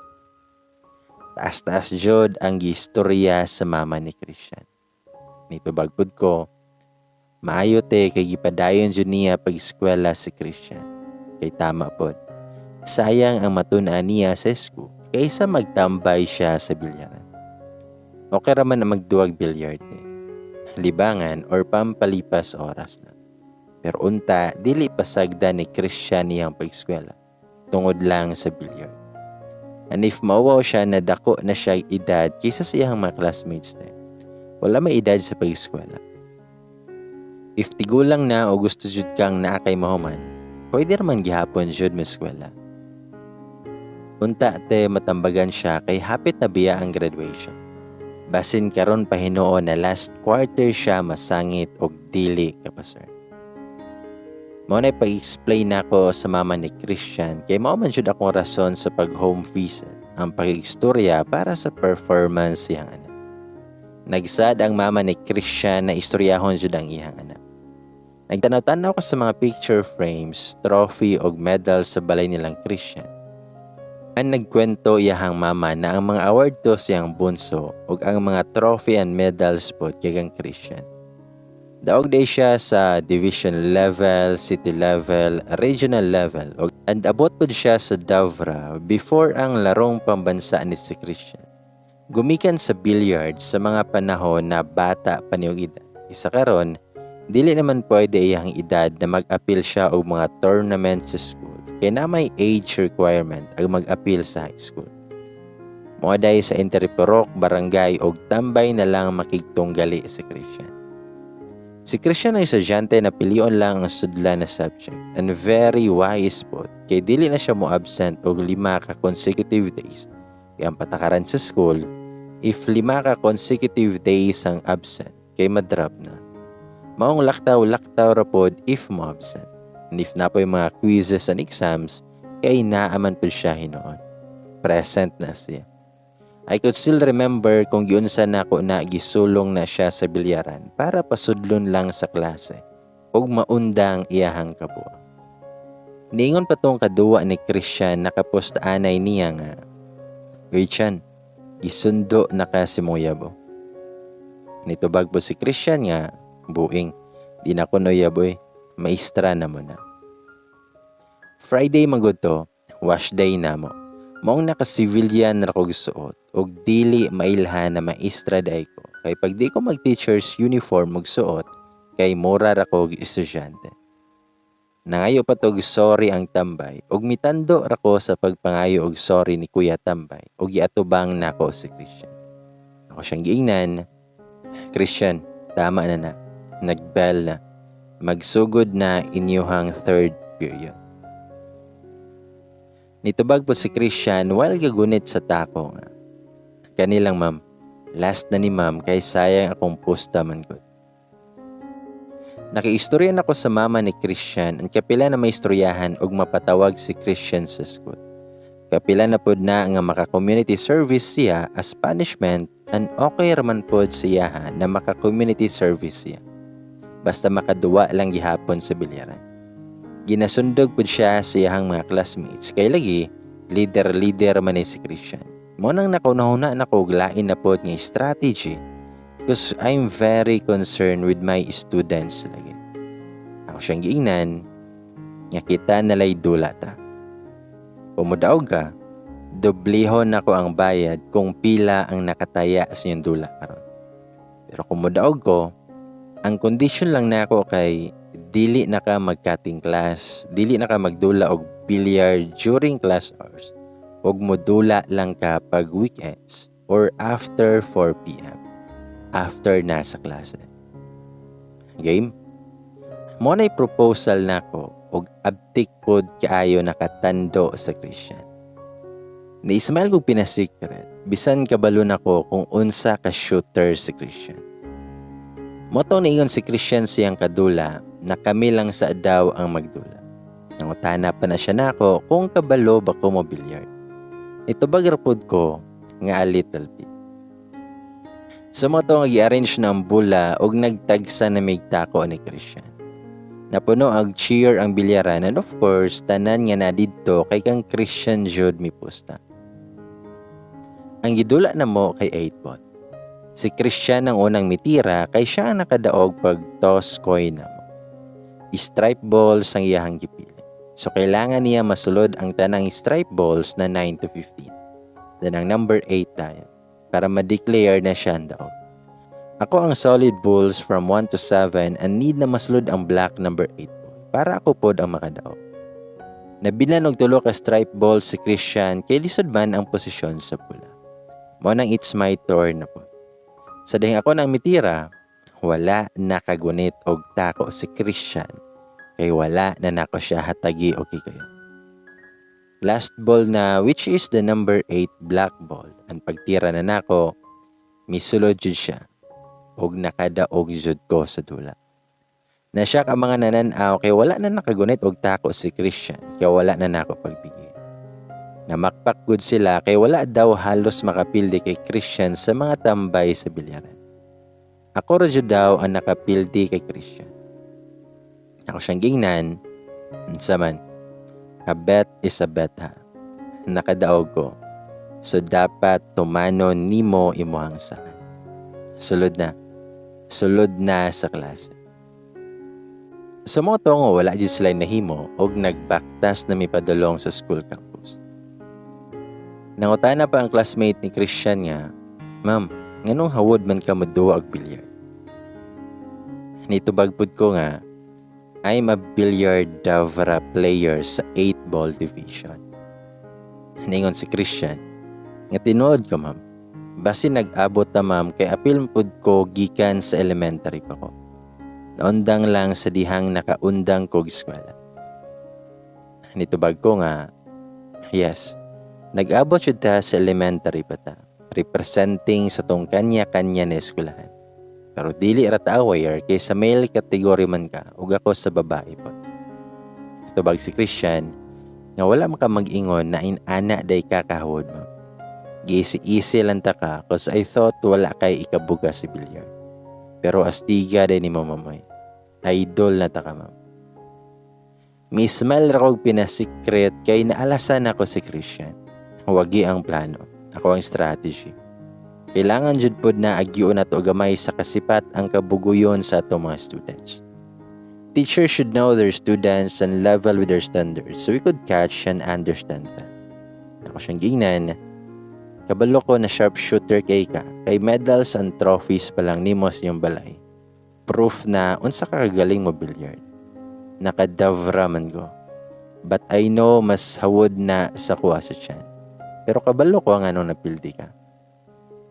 Taas-taas jud ang giistorya sa mama ni Christian. Nitubag pud ko, "Maayo te kay gipadayon jud niya pag-eskwela si Christian. Kay Kay tama pod. Sayang ang matun-an niya sa school kaysa magtambay siya sa bilyaran. Okay raman na magduwag billiard eh. Libangan or pampalipas oras na. Pero unta, dili pasagda ni Christian niyang pag-eskwela tungod lang sa billiard. And if mauwaw siya na dako na siya edad kaysa sa iyang mga classmates na, wala may edad sa pag-eskwela. If tigulang na o gusto jud kang naa kay mahuman, pwede raman gihapon jud eskwela. Unta te matambagan siya kay hapit na biya ang graduation. Basin karon pa hinuon na last quarter siya masangit og dili kapasar. Mao na pag-explain nako sa mama ni Christian kay mao man jud akong rason sa pag-home visit ang pag-istorya para sa performance siyang anak. Nagsad ang mama ni Christian na istoryahon jud ang iyang anak. Nagtanaw-tanaw ko sa mga picture frames, trophy og medal sa balay nilang Christian. Ang nagkwento iyahang mama na ang mga award to siyang bunso ug ang mga trophy and medals pod kay kang Christian. Daog day siya sa division level, city level, regional level ug and abot pod siya sa Davra before ang larong pambansa ni si Christian. Gumikan sa billiard sa mga panahon na bata pa niyong edad. Isa karon, dili naman pwede iyang edad na mag-appeal siya og mga tournament sa school kay na may age requirement ang mag-appeal sa high school. Moaday sa Interpurok, barangay og tambay na lang makigtunggali si Christian. Si Christian ay estudyante na pilion lang ang sudlan na subject and very wise pod kay dili na siya mo absent og 5 ka consecutive days. Kay ang patakaran sa school, if 5 ka consecutive days ang absent, kay madrop na. Maong laktaw-laktaw ra pod if mo absent. And if na po'y mga quizzes and exams, kay naaman pod siya hinuon. Present na siya. I could still remember kung giunsa nako na gisulong na siya sa bilyaran para pasudlon lang sa klase ug maundang iyahang kabuang. Niingon pa tong kaduwa ni Christian nakapost-anay niya nga, "Uy Chan, gisundo na ka si mong yabo." Nitubag po si Christian nga, "Buing, di na ko no yaboy, maestra na mo na." Friday magud to, wash day na mo. Maong naka-civilian ra kog suot ug dili mailhan na maestra day ko. Kay pag di ko mag-teacher's uniform og suot, kay mura ra kog estudyante. Nangayo pa tog sorry ang tambay ug mitando ra ko sa pagpangayo og sorry ni Kuya Tambay ug giatubang nako si Christian. Ako siyang giingnan, "Christian, tama na na. Nag-bell na. Magsugod na inyuhang third period." Nitubag po si Christian while gagunit sa tako nga, "Kanilang ma'am, last na ni ma'am kay sayang akong pusta man gud." Nakiistorya na ko sa mama ni Christian ang kapila na maistoryahan og mapatawag si Christian sa school. Kapila na pod na nga maka-community service siya as punishment and okay raman pod siya na maka-community service siya. Basta makaduwa lang gihapon sa bilyaran. Ginasundog pod siya sa iyahang mga classmates kay lagi leader-leader man ni si Christian. Mo nang nakunahuna na ko og lain na pod nga strategy because I'm very concerned with my students lagi. Ako siyang giingnan nga kita nalay dula ta. Pumudaog ka, doblehon nako ang bayad kung pila ang nakataya sa inyong dula karon. Pero kung mudaog ko, ang condition lang nako kay dili na ka mag-cutting class, dili na ka magdula og billiard during class hours, ug modula lang ka pag weekends or after 4 p.m. After na sa klase. Game? Mo na'y proposal nako og abtik pod kaayo nakatando sa Christian. Ni-smile kog pinasikret, bisan kabalo nako kung unsa ka shooter si Christian. Motong niingon si Christian siyang kadula na kami lang sa daw ang magdula. Nangutana pa na siya nako kung kabalo ba ko mo billiard. Nitubag ra pod ko nga a little bit. Sa mo to nga gi-arrange na ang bula og nagtagsa na mig tako ni Christian. Napuno og cheer ang bilyaran and of course tanan nga na didto kay kang Christian jud mipusta. Ang gidula na mo kay 8 ball. Si Christian ang unang mitira kay siya ang nakadaog pag toss coin na mo. Stripe balls ang iyahang gipili. So kailangan niya masulod ang tanang stripe balls na 9 to 15. Then ang number 8 dayon para ma-declare na siya ang daog. Ako ang solid balls from 1 to 7 and need na masulod ang black number 8 ball para ako pod ang makadaog. Nabilin og tulo ka stripe ball si Christian kay lisod man ang posisyon sa pula. Mao nang it's my turn na pod. Sa dihang ako nang mitira, wala nakagunit og tako si Christian kay wala na nako siya hatagi og higayon. Last ball na, which is the number 8 black ball. Ang pagtira na nako, misulod jud siya og nakadaog jud ko sa dula. Na-shock ang mga nanan-aw kay wala na nakagunit og tako si Christian kay wala na nako pagbigi. Namakpak gud sila kay wala daw halos makapildi kay Christian sa mga tambay sa bilyaran. Ako ra jud daw ang nakapildi kay Christian. Ako siyang gingnan, unsa man, a bet is a bet ha. Nakadaog ko. So dapat tumanon nimo imuhang saad. Sulod na. Sulod na sa klase. Sa mao to nga wala jud sila nahimo og nagbaktas na mipadulong sa school campus. Nangutana pa ang classmate ni Christian nga, "Ma'am, nganong hawod man ka moduwa og billiard?" Nitubag pud ko nga, "I'm a billiard Davra player sa 8 ball division." Ningon si Christian, nga tinuod ko, ma'am. Basin nag-abot ta, ma'am, kay apil pud ko gikan sa elementary pa ko. Naundang lang sa dihang nakaundang kog eskwela. Nitubag ko nga, "Yes, nag-abot jud ta sa elementary pa ta, representing sa tong kanya-kanya na eskwelahan. Pero dili ra ta aware kay sa male category man ka ug ako sa babae pod." Tubag si Christian nga wala man ka mag-ingon na inana day kakahawod, ma'am. Giisi-isi lang ta ka 'cause I thought wala kay ikabuga si billiard. Pero astiga day nimo, mamoy. Idol na ta ka, ma'am. Mi-smile ra kog pinasikret kay naalasan ako si Christian. Wagi ang plano. Ako ang strategy. Kailangan jud pod na agyoon nato gamay sa kasipat ang kabuguyon sa atong mga students. Teachers should know their students and level with their standards so we could catch and understand them. Ako siyang gingnan, kabalo ko na sharpshooter kay ka, kay medals and trophies pa lang nimo sa inyong balay. Proof na unsa ka kagaling mo billiard. Nakadavra man ko. But I know mas hawod na sa kuha sa tiyan. Pero kabalo ko ang anong napildi ka.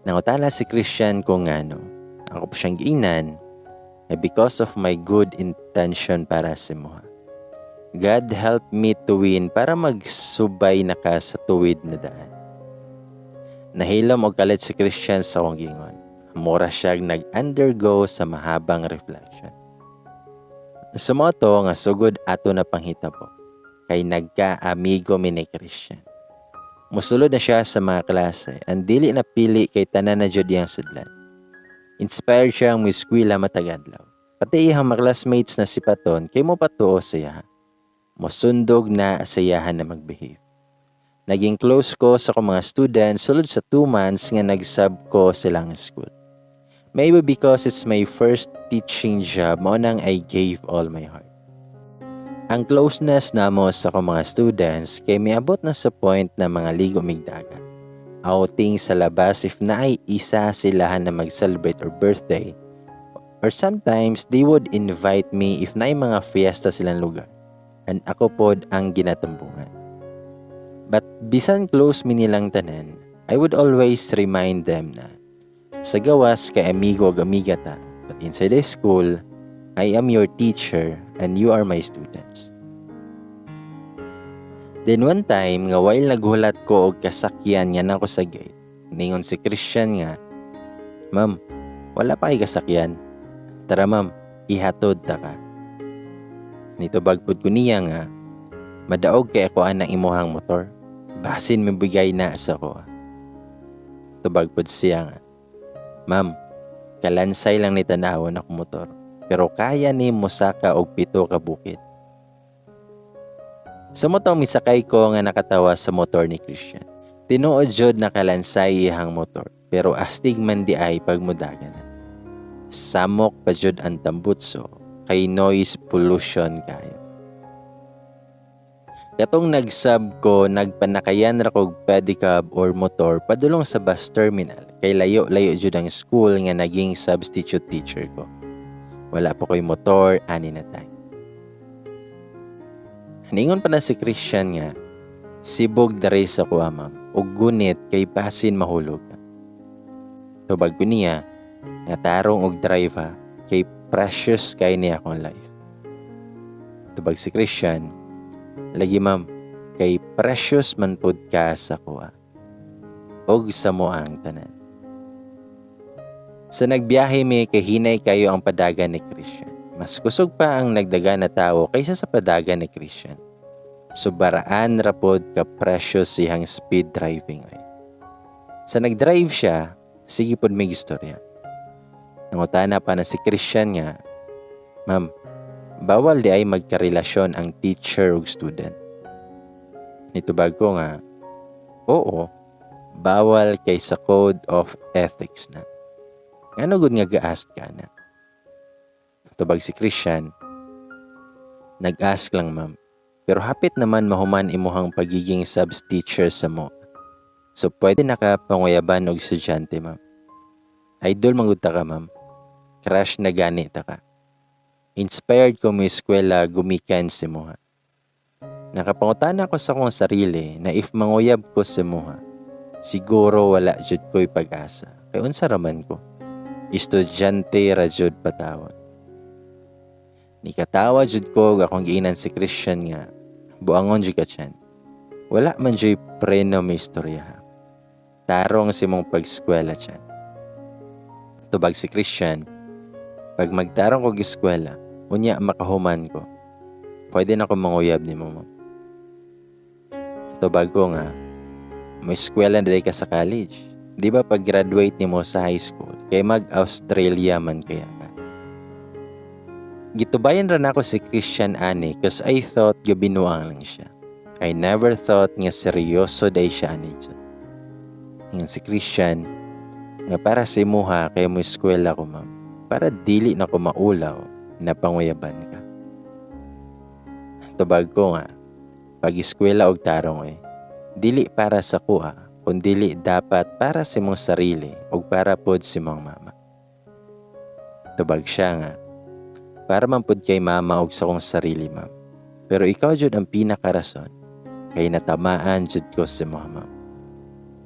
Nangutana si Christian kung ngano. Ako po siyang giingnan ay because of my good intention para sa imuha. God help me to win para magsubay na ka sa tuwid na daan. Nahilom og kalit si Christian sa akong gingon. Mura siya nag-undergo sa mahabang reflection. Sa mao to nga sugod ato na panghitabo kay nagka-amigo mi ni Christian. Musulod na siya sa mga klase ang dili na pili kay tanan na jud iyang sudlan. Inspired siya ang moeskwela matag adlaw. Pati iyang mga classmates na sipaton kay mo patuo sa iya. Mosundog na sa iyahan na magbehave. Naging close ko sa akong mga students sulod sa 2 months nga nag-sub ko silang school. Maybe because it's my first teaching job, mao nang I gave all my heart. Ang closeness namo sa akong mga students kay miabot na sa point na mga ligo mig dagat. Outing sa labas if naay isa silahan na mag-celebrate or birthday. Or sometimes they would invite me if naay mga fiesta silang lugar. And ako pod ang ginatambungan. But bisan close mi nilang tanan, I would always remind them na sa gawas kay amigo ug amiga ta, but inside the school, I am your teacher and you are my students. Then one time nga while naghulat ko og kasakyan nga nako sa gate, ningon si Christian nga, "Ma'am, wala pa kay kasakyan. Tara ma'am, ihatod ta ka." Nitubag pud ko niya nga, "Madaog kay ako anang imuhang motor. Basin mibigay na sa ko." Tubag pud siya nga, "Ma'am, kalansay lang ni tanawon ako motor. Pero kaya ni mosaka og 7 ka bukid." Sa motong misakay ko nga nakatawa sa motor ni Christian. Tinuod jud nakalansay iyang motor, pero astig man di ay pagmudagan na. Samok pa jud ang tambutso kay noise pollution kayo. Katong nagsub ko, nagpanakayan ra kog pedicab or motor padulong sa bus terminal kay layo-layo jud ang school nga naging substitute teacher ko. Wala pa ko'y motor ani na time. Ningon pa na si Christian nga, "Sibog diri sa kuha, ma'am, ug gunit kay basin mahulog ka." Tubag ko niya nga tarong og drive ha, kay precious kay niya akong life. Tubag si Christian, "Lagi, ma'am, kay precious man pud ka sa kuha og sa moang tanan." Sa nagbiyahe mi kay hinay kayo ang padagan ni Christian. Mas kusog pa ang nagdaga na tao kaysa sa padagan ni Christian. Subaraan ra pod ka precious siyang speed driving ay. Sa nagdrive siya, sige pod may istorya. Nangutana pa na si Christian nga, "Ma'am, bawal di ay magkarelasyon ang teacher ug student?" Nitubag ko nga, "Oo, bawal kay sa code of ethics na. Ngano gud nga ga-ask ka na?" Tubag si Christian, "Nag-ask lang, ma'am. Pero hapit naman mahuman imuhang pagiging subs teacher sa mo. So pwede na ka panguyaban og estudyante, ma'am. Idol man gud ta ka, ma'am. Crush na gani ta ka. Inspired ko mo eskwela gumikan sa imuha." Nakapangutana ko sa akong sarili na if manguyab ko sa imuha, siguro wala jud ko'y pag-asa. Kay unsa raman ko? Estudyante ra jud patawon. Nikatawa jud ko ug akong giingnan si Christian nga, "Buangon jud ka tiyan. Wala man juy preno may istorya ha. Tarong sa imong pag-eskwela tiyan." Tubag si Christian, "Pag magtarong kog eskwela, unya makahuman ko, pwede na ko manguyab nimo, ma'am." Tubag ko nga, "Mo eskwela na ka sa college. Di ba pag graduate nimo sa high school, kay mag-Australia man kaya ka?" Gitubayan ra nako si Christian ani 'cause I thought gabinuang lang siya. I never thought nga seryoso day siya ani jud. Ingon si Christian nga para sa imuha kay mo eskwela ko, ma'am. Para dili na ko maulaw na panguyaban ka. Tubag ko nga, pag eskwela og tarong eh, dili para sa kuha, kundili dapat para sa imong sarili ug para pod sa imong mama. Tubag siya nga, "Para man pod kay mama og sa akong sarili, ma'am. Pero ikaw jud ang pinakarason kay natamaan jud ko sa imo, ma'am.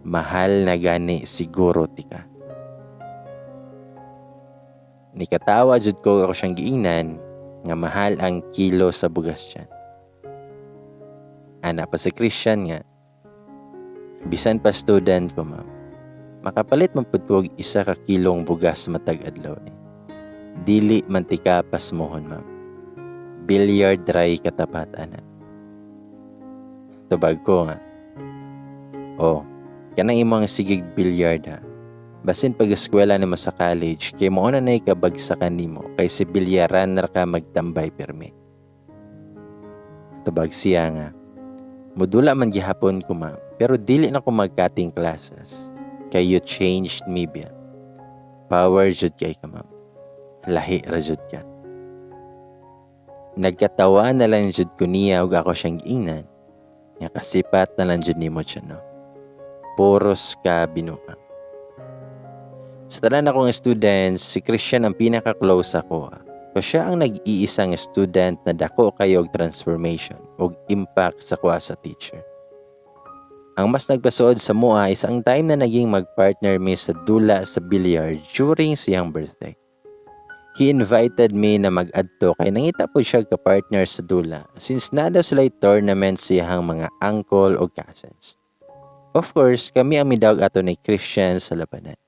Mahal na gani siguro tika." Nikatawa jud ko ako siyang giingnan nga mahal ang kilo sa bugas tiyan. Ana pa si Christian nga, "Bisan pa student ko, ma'am, makapalit man pud ko og 1 ka kilong bugas matag adlaw eh. Dili man tika pasmohon, ma'am. Billiard ray katapat ana." Tubag ko nga, "Oh, kanang imong sigig billiard ha. Basin pag eskwela nimo sa college kay mao na nay kabagsakan nimo kay si bilyaran ra ka magtambay pirmi." Tubag siya nga, "Mudula man gihapon ko, ma'am, pero dili na ko mag-cutting classes. Kay you changed me biya. Power jud kay ka, ma'am. Lahi ra jud ka." Nagkatawa na lang jud ko niya ug ako siyang giingnan nga kasipat na lang jud nimo siya, no. Puros ka binuang. Sa tanan akong students, si Christian ang pinaka-close ako. Ko siya ang nag-iisang student na dako kayo og transformation og impact sa kuha sa teacher. Ang mas nagpasuod sa mua is ang time na naging magpartner mi sa dula sa billiard during siyang birthday. He invited me na mag-adto kay nangita po siya ka-partner sa dula since na daw sila tournament siyang mga uncle o cousins. Of course, kami ang midawg ato ni Christian sa labanan.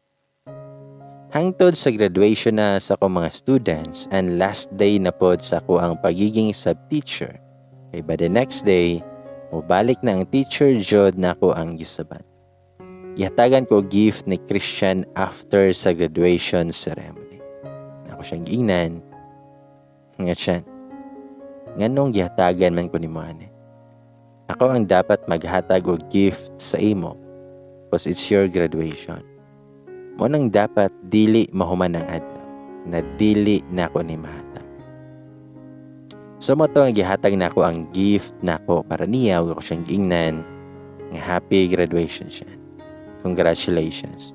Hangtod sa graduation na sa akong mga students and last day na pod sa ako ang pagiging sub-teacher. Kay by the next day, mobalik na ang teacher jud na ako ang gisaban. Gihatagan ko og gift ni Christian after sa graduation ceremony. Ako siyang giingnan nga, "Siyan, nganong gihatagan man ko nimo ani? Ako ang dapat maghatag og gift sa imo 'cause it's your graduation. Mo nang dapat dili mahuman ang adlaw na dili na ako ni mahatag." So mao to ang gihatag nako ang gift nako para niya ug ako siyang giingnan nga happy graduation siya. Congratulations.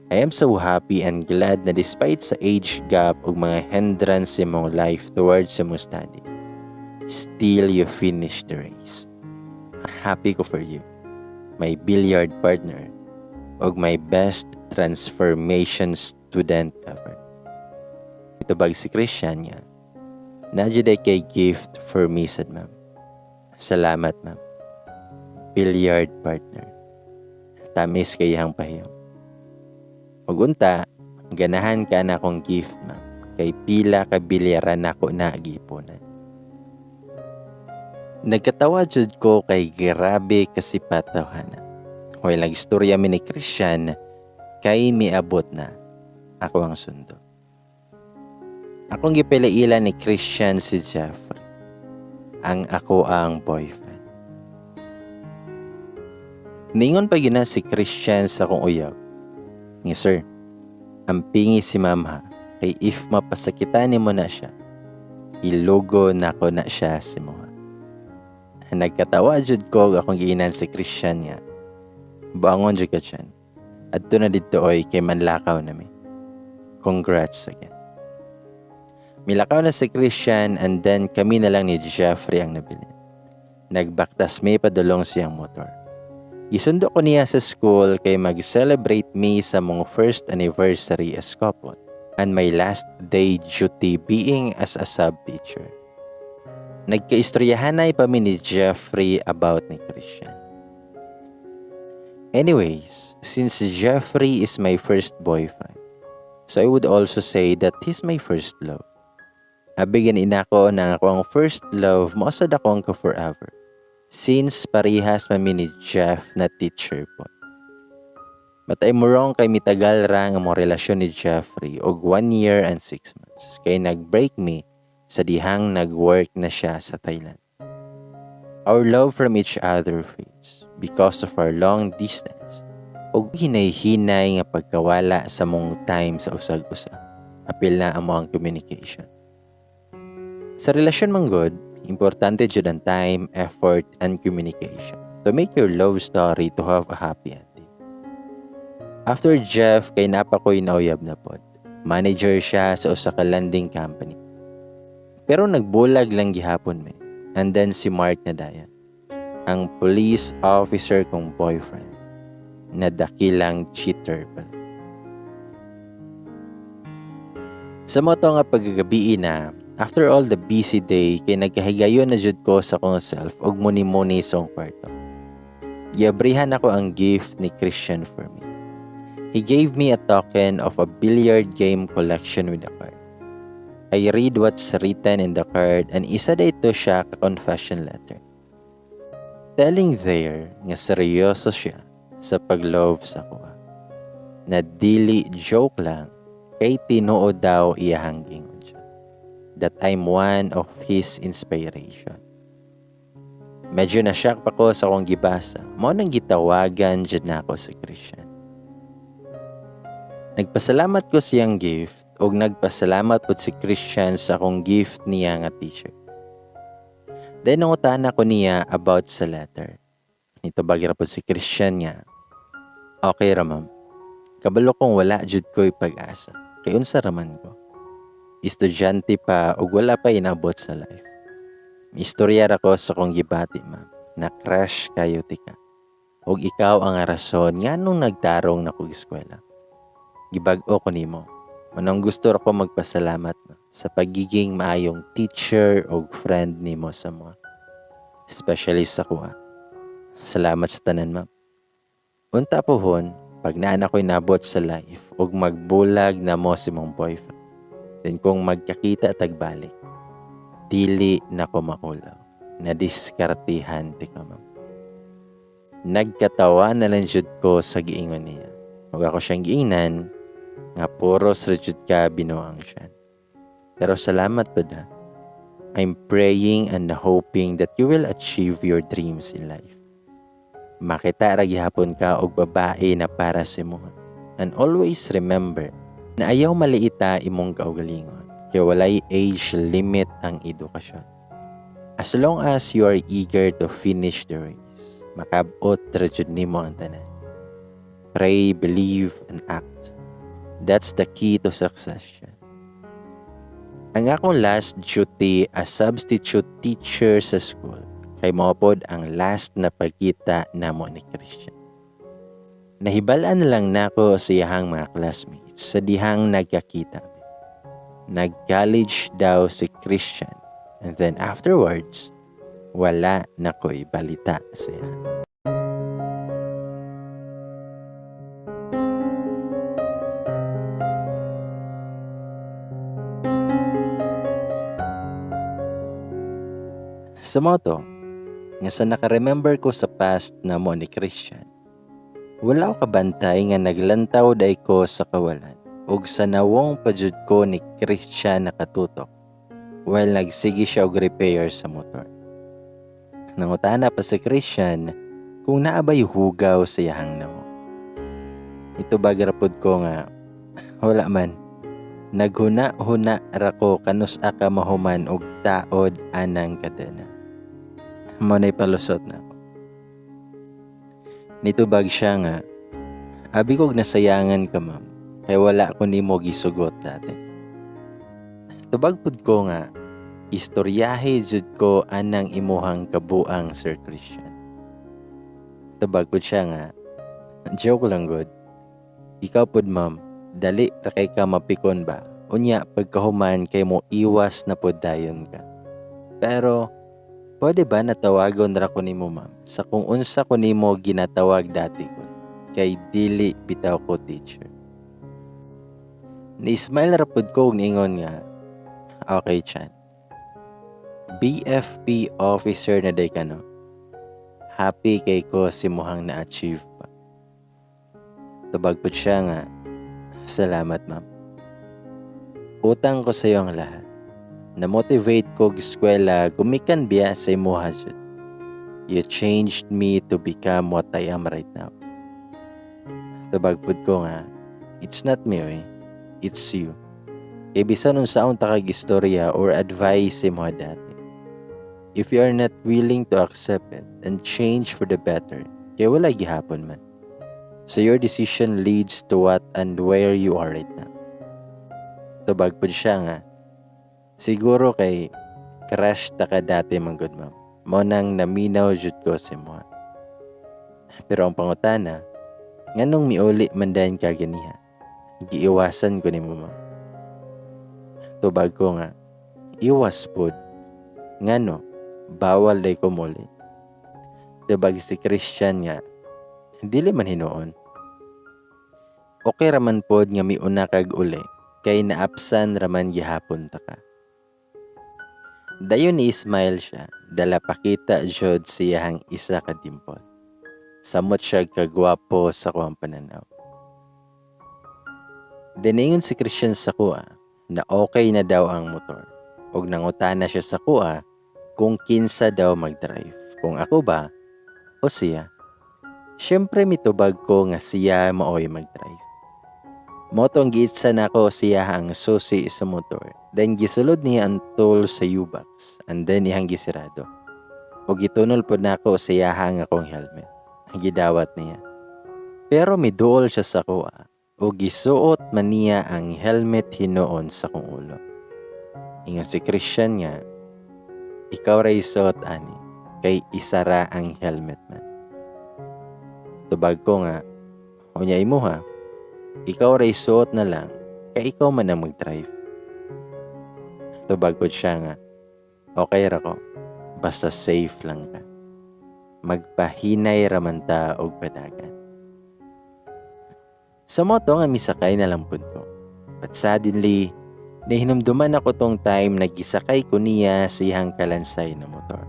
I am so happy and glad na despite sa age gap ug mga hindrance sa imong life towards sa imong study, still you finish the race. Happy ko for you. My billiard partner ug my best transformation student ever. Itubag si Christian nga, "Naa jud kay gift for me sad, ma'am." "Salamat, ma'am. Billiard partner." Tamis kay iyang pahiyom. Ug unta, ganahan ka na akong gift, ma'am. Kay pila ka bilyaran nako na giiponan. Nagkatawa jud ko kay grabe kasi patawhana. While nagistorya mi ni Christian, kay miabot na ako ang sundo. Akong gipilailan ni Christian si Jeffrey, ang ako ang boyfriend. Ningon pa gina si Christian sa akong uyab nga, "Sir, ampingi si ma'am ha, kay if mapasakitan nimo na siya, ilugo nako na siya si mo." Nagkatawa jud ko ug akong giingnan si Christian nga, "Buangon jud ka dyan. Adto na didto oy kay manlakaw na mi. Congrats again." Milakaw na si Christian and then kami na lang ni Jeffrey ang nabilin. Nagbaktas mi padulong siyang motor. Isundo ko niya sa school kay mag-celebrate me sa mong first anniversary as couple and my last day duty being as a sub-teacher. Nagkaistoryahanay pa mi ni Jeffrey about ni Christian. Anyways, since Jeffrey is my first boyfriend, so I would also say that he's my first love. Abi gani nako na ako ang first love, mao sad ako ang ka-forever. Since parehas man mi ni Jeff na teacher po. But I'm wrong kay mitagal ra ang among relasyon ni Jeffrey og 1 year and 6 months. Kay nag-break mi sa dihang nag-work na siya sa Thailand. Our love from each other fades because of our long distance ug hinay-hinay nga pagkawala sa mong time sa usag-usa. Apil na amo ang communication. Sa relasyon man gud, importante jud ang time, effort, and communication to make your love story to have a happy ending. After Jeff, kay naa pa ko'y nauyab na pod. Manager siya sa usa ka lending company. Pero nagbulag lang gihapon mi. And then si Mark na dayon, ang police officer kong boyfriend na dakilang cheater pala. Sa mao to nga pagkagabii na, after all the busy day, kay nagkahigayon na jud ko sa akong self og muni-muni sa akong kwarto. Giabrihan ako ang gift ni Christian for me. He gave me a token of a billiard game collection with a card. I read what's written in the card and isa dito siya ka confession letter. Telling there nga seryoso siya sa pag-love sa kuha. Na dili joke lang kay tinuod daw iyahang giingon siya. That I'm one of his inspiration. Medyo na-shock pa ko sa akong gibasa. Mao nang gitawagan jud nako si Christian. Nagpasalamat ko siyang gift ug nagpasalamat pud si Christian sa akong gift niya nga t-shirt. Then nangutana ko niya about sa letter. Nitubag ra pud si Christian nga, "Okay ra, ma'am. Kabalo kong wala jud ko'y pag-asa. Kay unsa raman ko. Estudyante pa ug wala pa inabot sa life. Istorya ra ko sa akong gibati, ma'am. Na crush kayo tika. Ug ikaw ang rason nganong nagtarong na kog eskwela. Gibag-o ko nimo. Manong gusto ra ko magpasalamat, ma'am, sa pagiging maayong teacher ug friend nimo sa mga. Especially sa kuha. Salamat sa tanan, ma'am. Unta pohon, pag naa na ko'y nabot sa life ug magbulag na mo si mong boyfriend. Then kung magkakita tagbalik, dili na ko maulaw. Nadiskartihan ti ka, ma'am." Nagkatawa na lang jud ko sa giingon niya. Ug ako siyang giingnan nga puros ra jud ka binuang siya. Pero salamat pud ha. I'm praying and hoping that you will achieve your dreams in life. Makita ra gihapon ka og babae na para sa imo. And always remember na ayaw maliita imong kaugalingon kay walay age limit ang edukasyon. As long as you are eager to finish the race, makabot ra jud nimo ang tanan. Pray, believe, and act. That's the key to success. Ang akong last duty as substitute teacher sa school kay mao pod ang last na pagkita namo ni Christian. Nahibal-an na lang nako sa iyahang mga classmates sa dihang nagkakita. Nag-college daw si Christian and then afterwards, wala na ko'y balita sa iya. Sa mao to, nga sa naka-remember ko sa past namo ni Christian, wala ko kabantay nga naglantaw day ko sa kawalan ug sa nawong pa jud ko ni Christian nakatutok while nagsige siya og repair sa motor. Nangutana pa si Christian kung naa bay hugaw sa iyahang nawong. Itubag ra pod ko nga wala man. Naghuna-huna ra ko kanus-a ka mahuman og taod anang kadena. Mao na'y palusot na ako. Nitubag siya nga, abi kog nasayangan ka ma'am, kay wala ko nimo gisugot dati. Tubag pud ko nga, istoryahe jud ko anang imuhang kabuang, Sir Christian. Tubag pud siya nga, joke lang gud. Ikaw pud ma'am, dali ra kay ka mapikon ba? Unya pagkahuman kay mo iwas na pud dayon ka. Pero pwede ba natawagon ra ko nimo ma'am sa kung unsa ko nimo ginatawag dati ko? Kay dili bitaw ko teacher. Ni-smile ra pud ko ug niingon nga, okay chan. BFP officer na day ka no? Happy kay ko sa imuhang na-achieve pa. Tubag pud siya nga, salamat ma'am. Utang ko sa iyo ang lahat. Na-motivate ko og eskwela gumikan biya sa imuha jud. You changed me to become what I am right now. Tubag pud ko nga, it's not me oy, it's you. Kay bisan unsaon ta kag istorya or advice sa imuha dati, if you are not willing to accept it and change for the better, kay wala gihapon man. So your decision leads to what and where you are right now. Tubag pud siya nga, siguro kay crush ta ka dati man gud ma'am. Mao nang naminaw jud ko sa imuha. Pero ang pangutana, nganong miuli man dayon ka ganiha? Giiwasan ko nimo ma'am. Tubag ko nga, iwas pud. Ngano, bawal day ko muli. Tubag si Christian nga, dili man hinuon. Okay raman pod nga miuna kag uli, kay naapsan raman gihapon ta ka. Dayon ni smile siya, dala pakita jud siyahang isa ka dimple. Samot siya kagwapo sa kuang pananaw. Diningon si Christian sa kuha na okay na daw ang motor. Og nangutana siya sa kuha kung kinsa daw mag-drive. Kung ako ba o siya. Siyempre mitubag ko nga siya maoy mag-drive. Mao tong giitsa nako siya ang susi sa motor. Then gisulod niya ang tool sa U-box and then iyang gisirado. O gitunol pod nako siya ang akong helmet. Gidawat niya. Pero miduol siya sa kuha o gisuot man niya ang helmet hinuon sa kong ulo. Ingon si Christian nga, ikaw ray suot ani, kay isara ang helmet man. Tubag ko nga, unya imuha, ikaw ray suot na lang, kay ikaw man ang mag-drive. Tubag ko siya nga, okay ra ko, basta safe lang ka. Magpahinay raman ta og padagan. Sa moto nga misakay na lang pud ko. But suddenly, nahinumduman ako tong time na gisakay ko niya sa iyang kalansay na motor.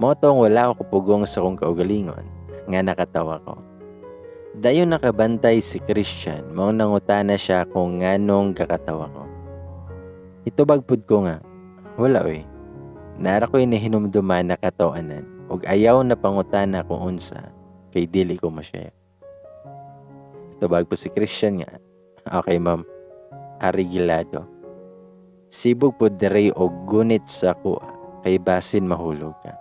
Motong wala ako pugong sa kong kaugalingon, nga nakatawa ko. Dayon nakabantay si Christian, mao nangutana siya kung nganong kakatawa ko. Itubag pud ko nga, wala oy. Nara ko'y nahinumduman na katawanan, ug ayaw na pangutana kung unsa, kay dili ko ma-share. Tubag po si Christian nga, okay ma'am, arigilado. Sibog po dere og gunit sa kuha. Kay basin mahulog ka.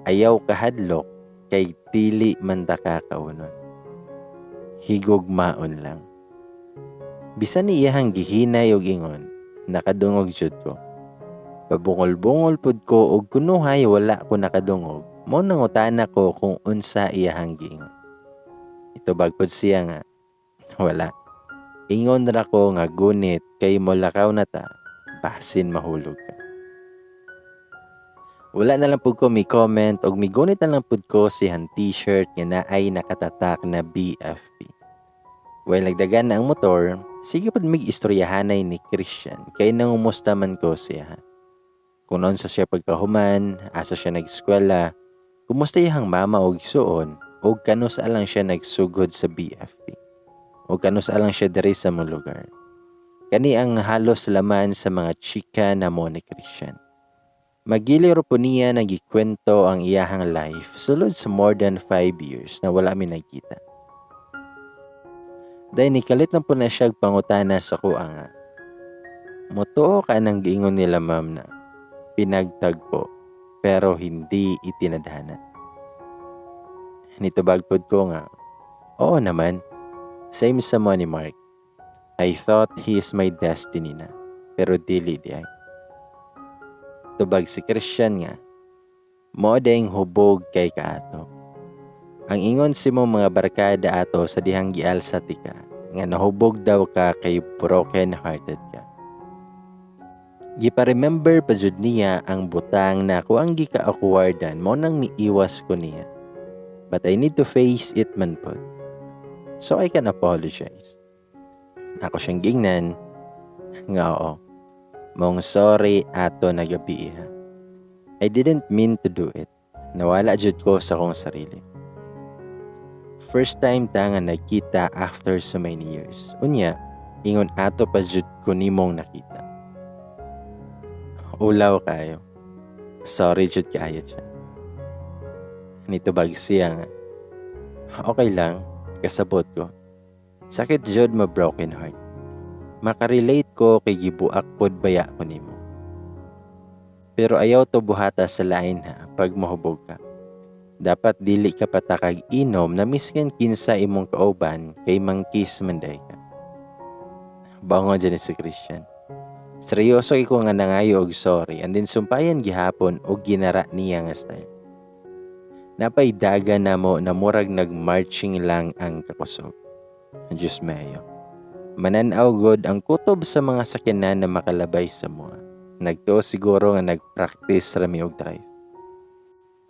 Ayaw kahadlok kay dili man ta ka kaunon. Higugmaon lang. Bisan iyahang gihinay og ingon, nakadungog jud ko. Pabungol-bungol pud ko og kunuhay wala ko nakadungog, mao nangutana ko kung unsa iyahang giingon. Itubag pud siya nga, "Wala. Ingon ra ko nga gunit kay molakaw na ta, basin mahulog ka." Wala na lang pud ko mi comment og migunit na lang pud ko siyang t-shirt nga naay nakatatak na BFP. While nagdagan na ang motor, sige pud mig istoryahanay ni Christian kay nangumusta man ko siya. Kung unsa siya pagkahuman, asa siya nag-eskwela, kumusta iyang mama og igsuon, og kanusa lang siya nagsugod sa BFP. O kanusa lang siya diri sa among lugar. Kani ang halos laman sa mga chika namo ni Christian. Magiliw ra po niya nagikwento ang iyahang life sulod sa more than 5 years na wala mi nagkita. Dahil nikalit na po na siya pangutana sa kuha nga, "Motuo ka nang giingon nila, ma'am, na pinagtagpo pero hindi itinadhana?" Nitubag pod ko nga, "Oo naman, same sa mo ni Mark. I thought he is my destiny na, pero dili di ay." Tubag si Christian nga, "Mao ding hubog kay kaato. Ang ingon sa imong mga barkada ato sa dihang gialsa tika, nga nahubog daw ka kay broken hearted ka." Gipa-remember pa jud niya ang butang na ako ang gika-awkwardan, mao nang miiwas ko niya. But I need to face it man pod. So I can apologize. Ako siyang gingnan nga, "Oo. Mong sorry ato na gabi ha. I didn't mean to do it. Nawala jud ko sa akong sarili. First time ta nga nagkita after so many years. Unya, ingon ato pa jud ko nimong nakita. Ulaw kayo. Sorry jud kaayo siya." Nitubag siya nga, "Okay lang, kasabot ko. Sakit jud ma broken heart. Makarelate ko kay gibuak pod baya ko nimo. Pero ayaw to buhata sa lain ha pag mahubog ka. Dapat dili ka patakag inom na miskin kinsa imong kauban kay mangkis man day ka." Bango dyan si Christian. Seryoso ko nga nangayo og sorry and then sumpayan gihapon og ginara niya nga style. Napaydagan namo na murag nagmarching lang ang kakusog. Diyos mayo. Mananaw god ang kutob sa mga sakyanan na makalabay sa mua. Nagtuo siguro nga nagpractice rami og drive.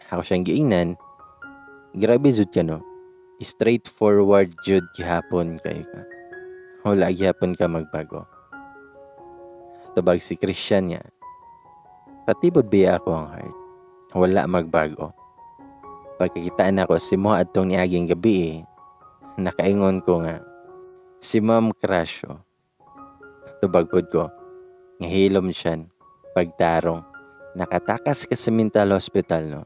Ako siyang giingnan, "Grabe jud ka no. Straightforward jud gihapon kayo ka. Wala gihapon ka magbago." Tubag si Christian nga, "Patibod biya ako ang heart. Wala magbago. Pagkakitaan ako si mo atong niaging gabi eh, nakaingon ko nga, si Ma'am crush oh." Tubag pod ko, nga, "Hilom siyan, pagtarong, nakatakas ka sa mental hospital no."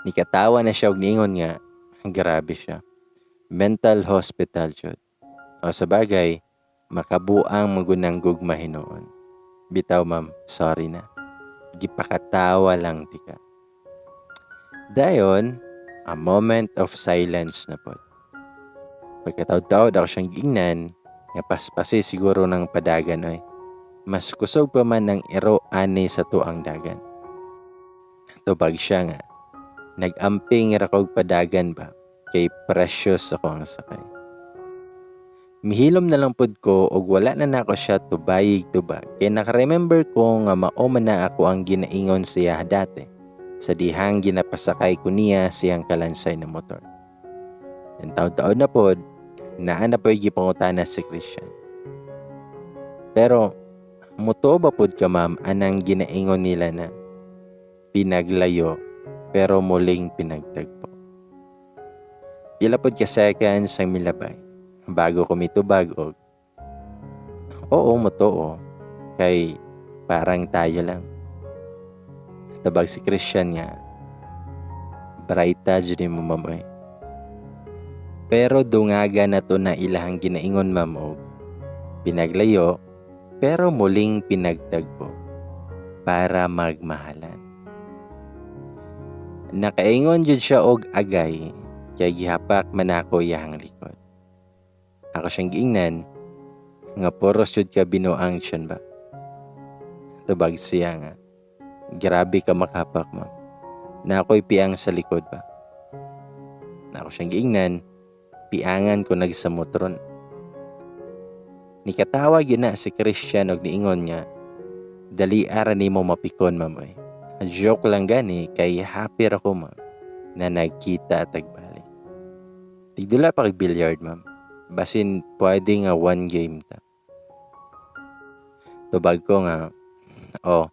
Nikatawa na siya og niingon nga, "Grabe siya. Mental hospital jud. O sa bagay, makabuang magunang gugma hinuon. Bitaw ma'am, sorry na. Gipakatawa lang tika." Dayon, a moment of silence na pod. Pagkataod-taod ako siyang giingnan, nga paspasi siguro ng padagan oy. Mas kusog pa man ang iro ani sa tuang dagan. Tubag siya nga, "Nag-amping ra kog padagan ba, kay precious ako ang sakay." Mihilom na lang pod ko og wala na nako siya tubayig tubag kay nakaremember ko nga mao man na ako ang ginaingon siya dati sa dihang ginapasakay ko niya siyang kalansay na motor. Ang taod-taod na pod, naa na po'y gipangutana si Christian. "Pero, mutuo ba pod ka, ma'am, anang ginaingon nila na pinaglayo pero muling pinagtagpo?" Pila pod ka seconds ang milabay bago ko mitubag og, "Oo, mutuo kay parang tayo lang." Tubag si Christian nga, "Brighta jud mo, ma'am oy. Pero dungaga na to na ilahang ginaingon, ma'am, og pinaglayo pero muling pinagtagpo. Parang tayo lang." Para magmahalan. Nakaingon jud siya og agay kay gihapak man ako iyahang likod. Ako siyang giingnan nga puros jud ka binuang siyan ba. Tubag siya nga, "Grabe ka makahapak, ma'am. Na ako'y piang sa likod ba." Na ako siyang giingnan, piangan ko nagsamot ron. Nikatawa gyud na si Christian og niingon nga, "Dali ara nimo mapikon, ma'am oy. Joke lang gani kay happy ra ko, ma'am, na nagkita tagbalik. Tigdula pa kag billiard, ma'am. Basin pwede nga one game ta." Tubag ko nga, "Oh,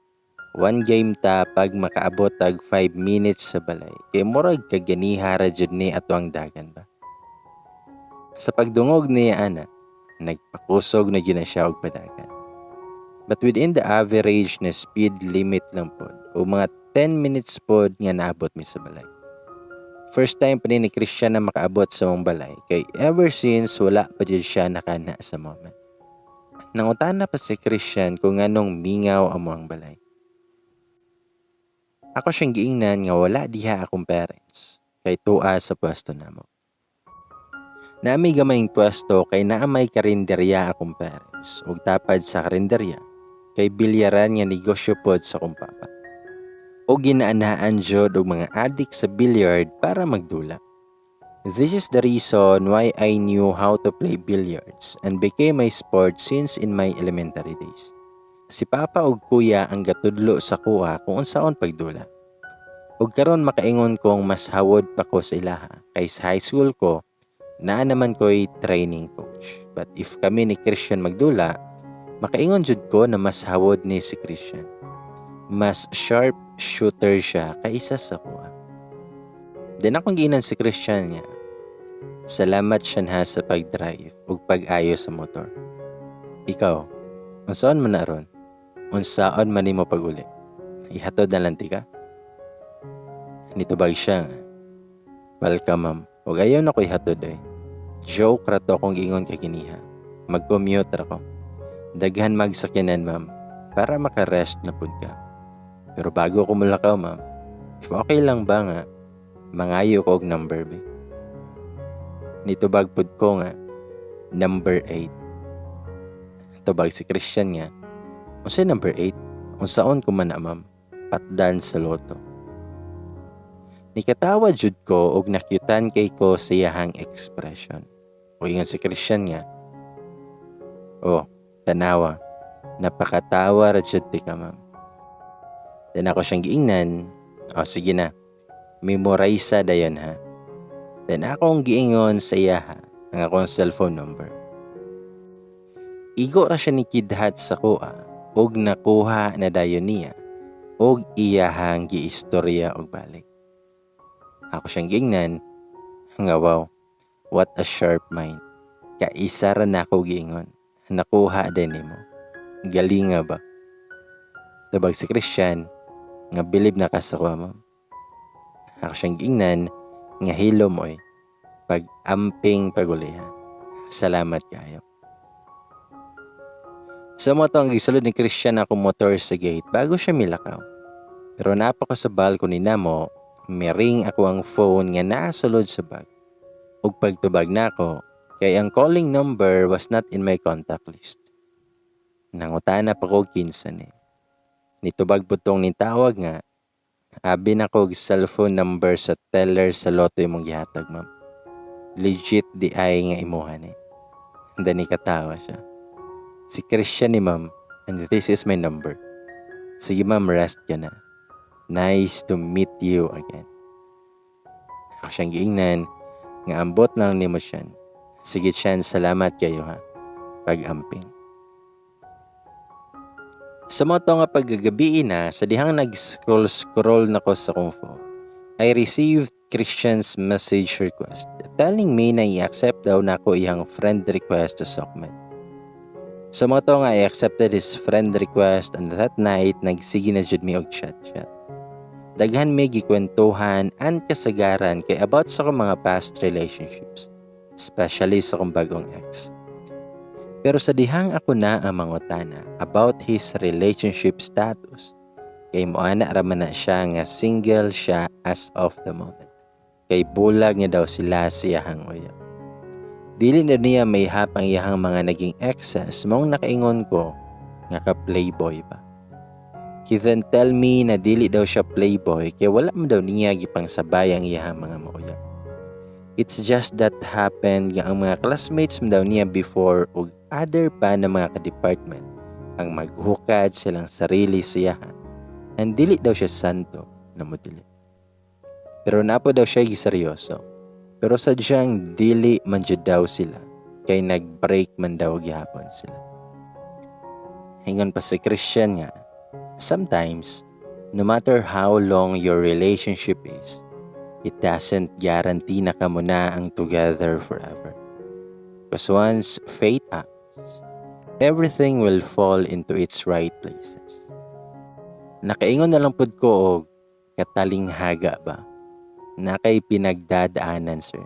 one game ta pag makaabot tag 5 minutes sa balay. Kay murag kaganiha ra jud ni ato ang dagan ba." Sa pagdungog niya ana, nagpakusog na gyud na siya og padagan. But within the average na speed limit lang pod o mga 10 minutes pod nga naabot mi sa balay. First time pa ni Christian na makaabot sa among balay kay ever since wala pa jud siya nakana sa moment. Nangutana pa si Christian kung nganong mingaw amo ang balay. Ako siyang giingnan nga wala diha akong parents kay tua sa pwesto namo. Naami gamayng pwesto kay naa may karinderya akong parents ug tapad sa karinderya kay bilyaran nga negosyo pod sa akong papa. O ginaanaan jud og mga adik sa billiard para magdula. This is the reason why I knew how to play billiards and became my sport since in my elementary days. Si papa ug kuya ang gatudlo sa kuha kung unsaon pagdula. Ug karon makaingon kong mas hawod pa ko sa ilaha kay sa high school ko naa naman ko'y training coach. But if kami ni Christian magdula, makaingon jud ko na mas hawod ni si Christian. Mas sharp shooter siya kaysa sa kuha. Then akong giingnan si Christian nga, "Salamat siya ha sa pag-drive ug pag-ayo sa motor. Ikaw, unsaon man na ron? Unsaon man nimo pag-uli? Ihatod na lang tika?" Nitubag siya nga, "Welcome, ma'am. Ug ayaw na ko ihatod ay. Joke ra to akong giingon kay kiniha. Mag-commute ra ko. Daghan magsakyanan, ma'am, para maka-rest na pud ka. Pero bago ko mulakaw, ma'am, if okay lang ba nga mangayo ko og number be?" Nitubag pud ko nga, "Number 8." Tubag si Christian nga, "Unsay number 8? Unsaon ko man na, ma'am? Patdan sa lotto?" Nikatawa jud ko og nakyutan kay ko sa iyahang expression. O ingon si Christian nga, "Oh, tanawa. Napakatawa ra jud ti ka, ma'am." Then ako siyang giingnan, "Oh, sige na. Memorize dayon ha." Then akong giingon sa iyaha ang akong cellphone number. Igo ra siya ni kidhat sa kuha og nakuha na dayon niya og iyahang giistorya og balik. Ako siyang giingnan nga, "Wow, what a sharp mind. Kaisa ra nako giingon. Nakuha din nimo. Galing nga ba?" Tubag si Christian nga, "Bilib na ka sa kuha, ma'am." Ako siyang giingnan nga, "Hilom oy. Pag-amping pagulihan. Salamat kayo." Sa mo to ang gisulod ni Christian akong motor sa gate bago siya milakaw. Pero napa ko sa balcony namo, miring ako ang phone nga nasulod sa bag. Ug pagtubag nako, kay ang calling number was not in my contact list. Nangutana pa ko kinsa ni. Nitubag pud tong nitawag nga, "Abi na ko og cellphone number sa teller sa lotto imong gihatag, ma'am. Legit di ay nga imuha ni?" Dani katawa siya. "Si Christian ni, ma'am, and this is my number. Sige, ma'am, rest ka na. Nice to meet you again." Ako siyang giingnan nga, "Ambot na lang nimo siyan. Sige, Chan, salamat kayo ha. Pag-amping." Sa mo to nga paggagabi na, sa dihang nag-scroll-scroll na ko sa akong phone, I received Christian's message request telling me na i-accept daw nako iyang friend request sa SOCMED. Sa mo to nga I accepted his friend request and that night nagsige na jud mi og chat-chat. Daghan mi gikwentuhan and kasagaran kay about sa akong mga past relationships, especially sa akong bagong ex. Pero sa dihang ako na ang mangutana about his relationship status, Kay moana ra man na siya nga single siya as of the moment. Kay bulag niya daw sila sa iyahang uyab. Dili na niya maihap ang iyahang mga naging exes, maong nakaingon ko nga ka playboy ba. He then tell me na dili daw siya playboy kay wala man daw niya gipangsabay ang iyahang mga mauyab. It's just that happened nga ang mga classmates man daw niya before ug other pa na mga ka-department ang maghukad silang sarili sa iyaha and dili daw siya santo na modili. Pero napo daw siya giseryoso. Pero sadyang dili man jud daw sila kay nag-break man daw gihapon sila. Ingon pa si Christian nga, sometimes, no matter how long your relationship is, it doesn't guarantee na kamo na ang together forever. Because once fate acts, everything will fall into its right places. Nakaingon na lang pud ko og katalinghaga ba? Na kay pinagdadaanan, sir.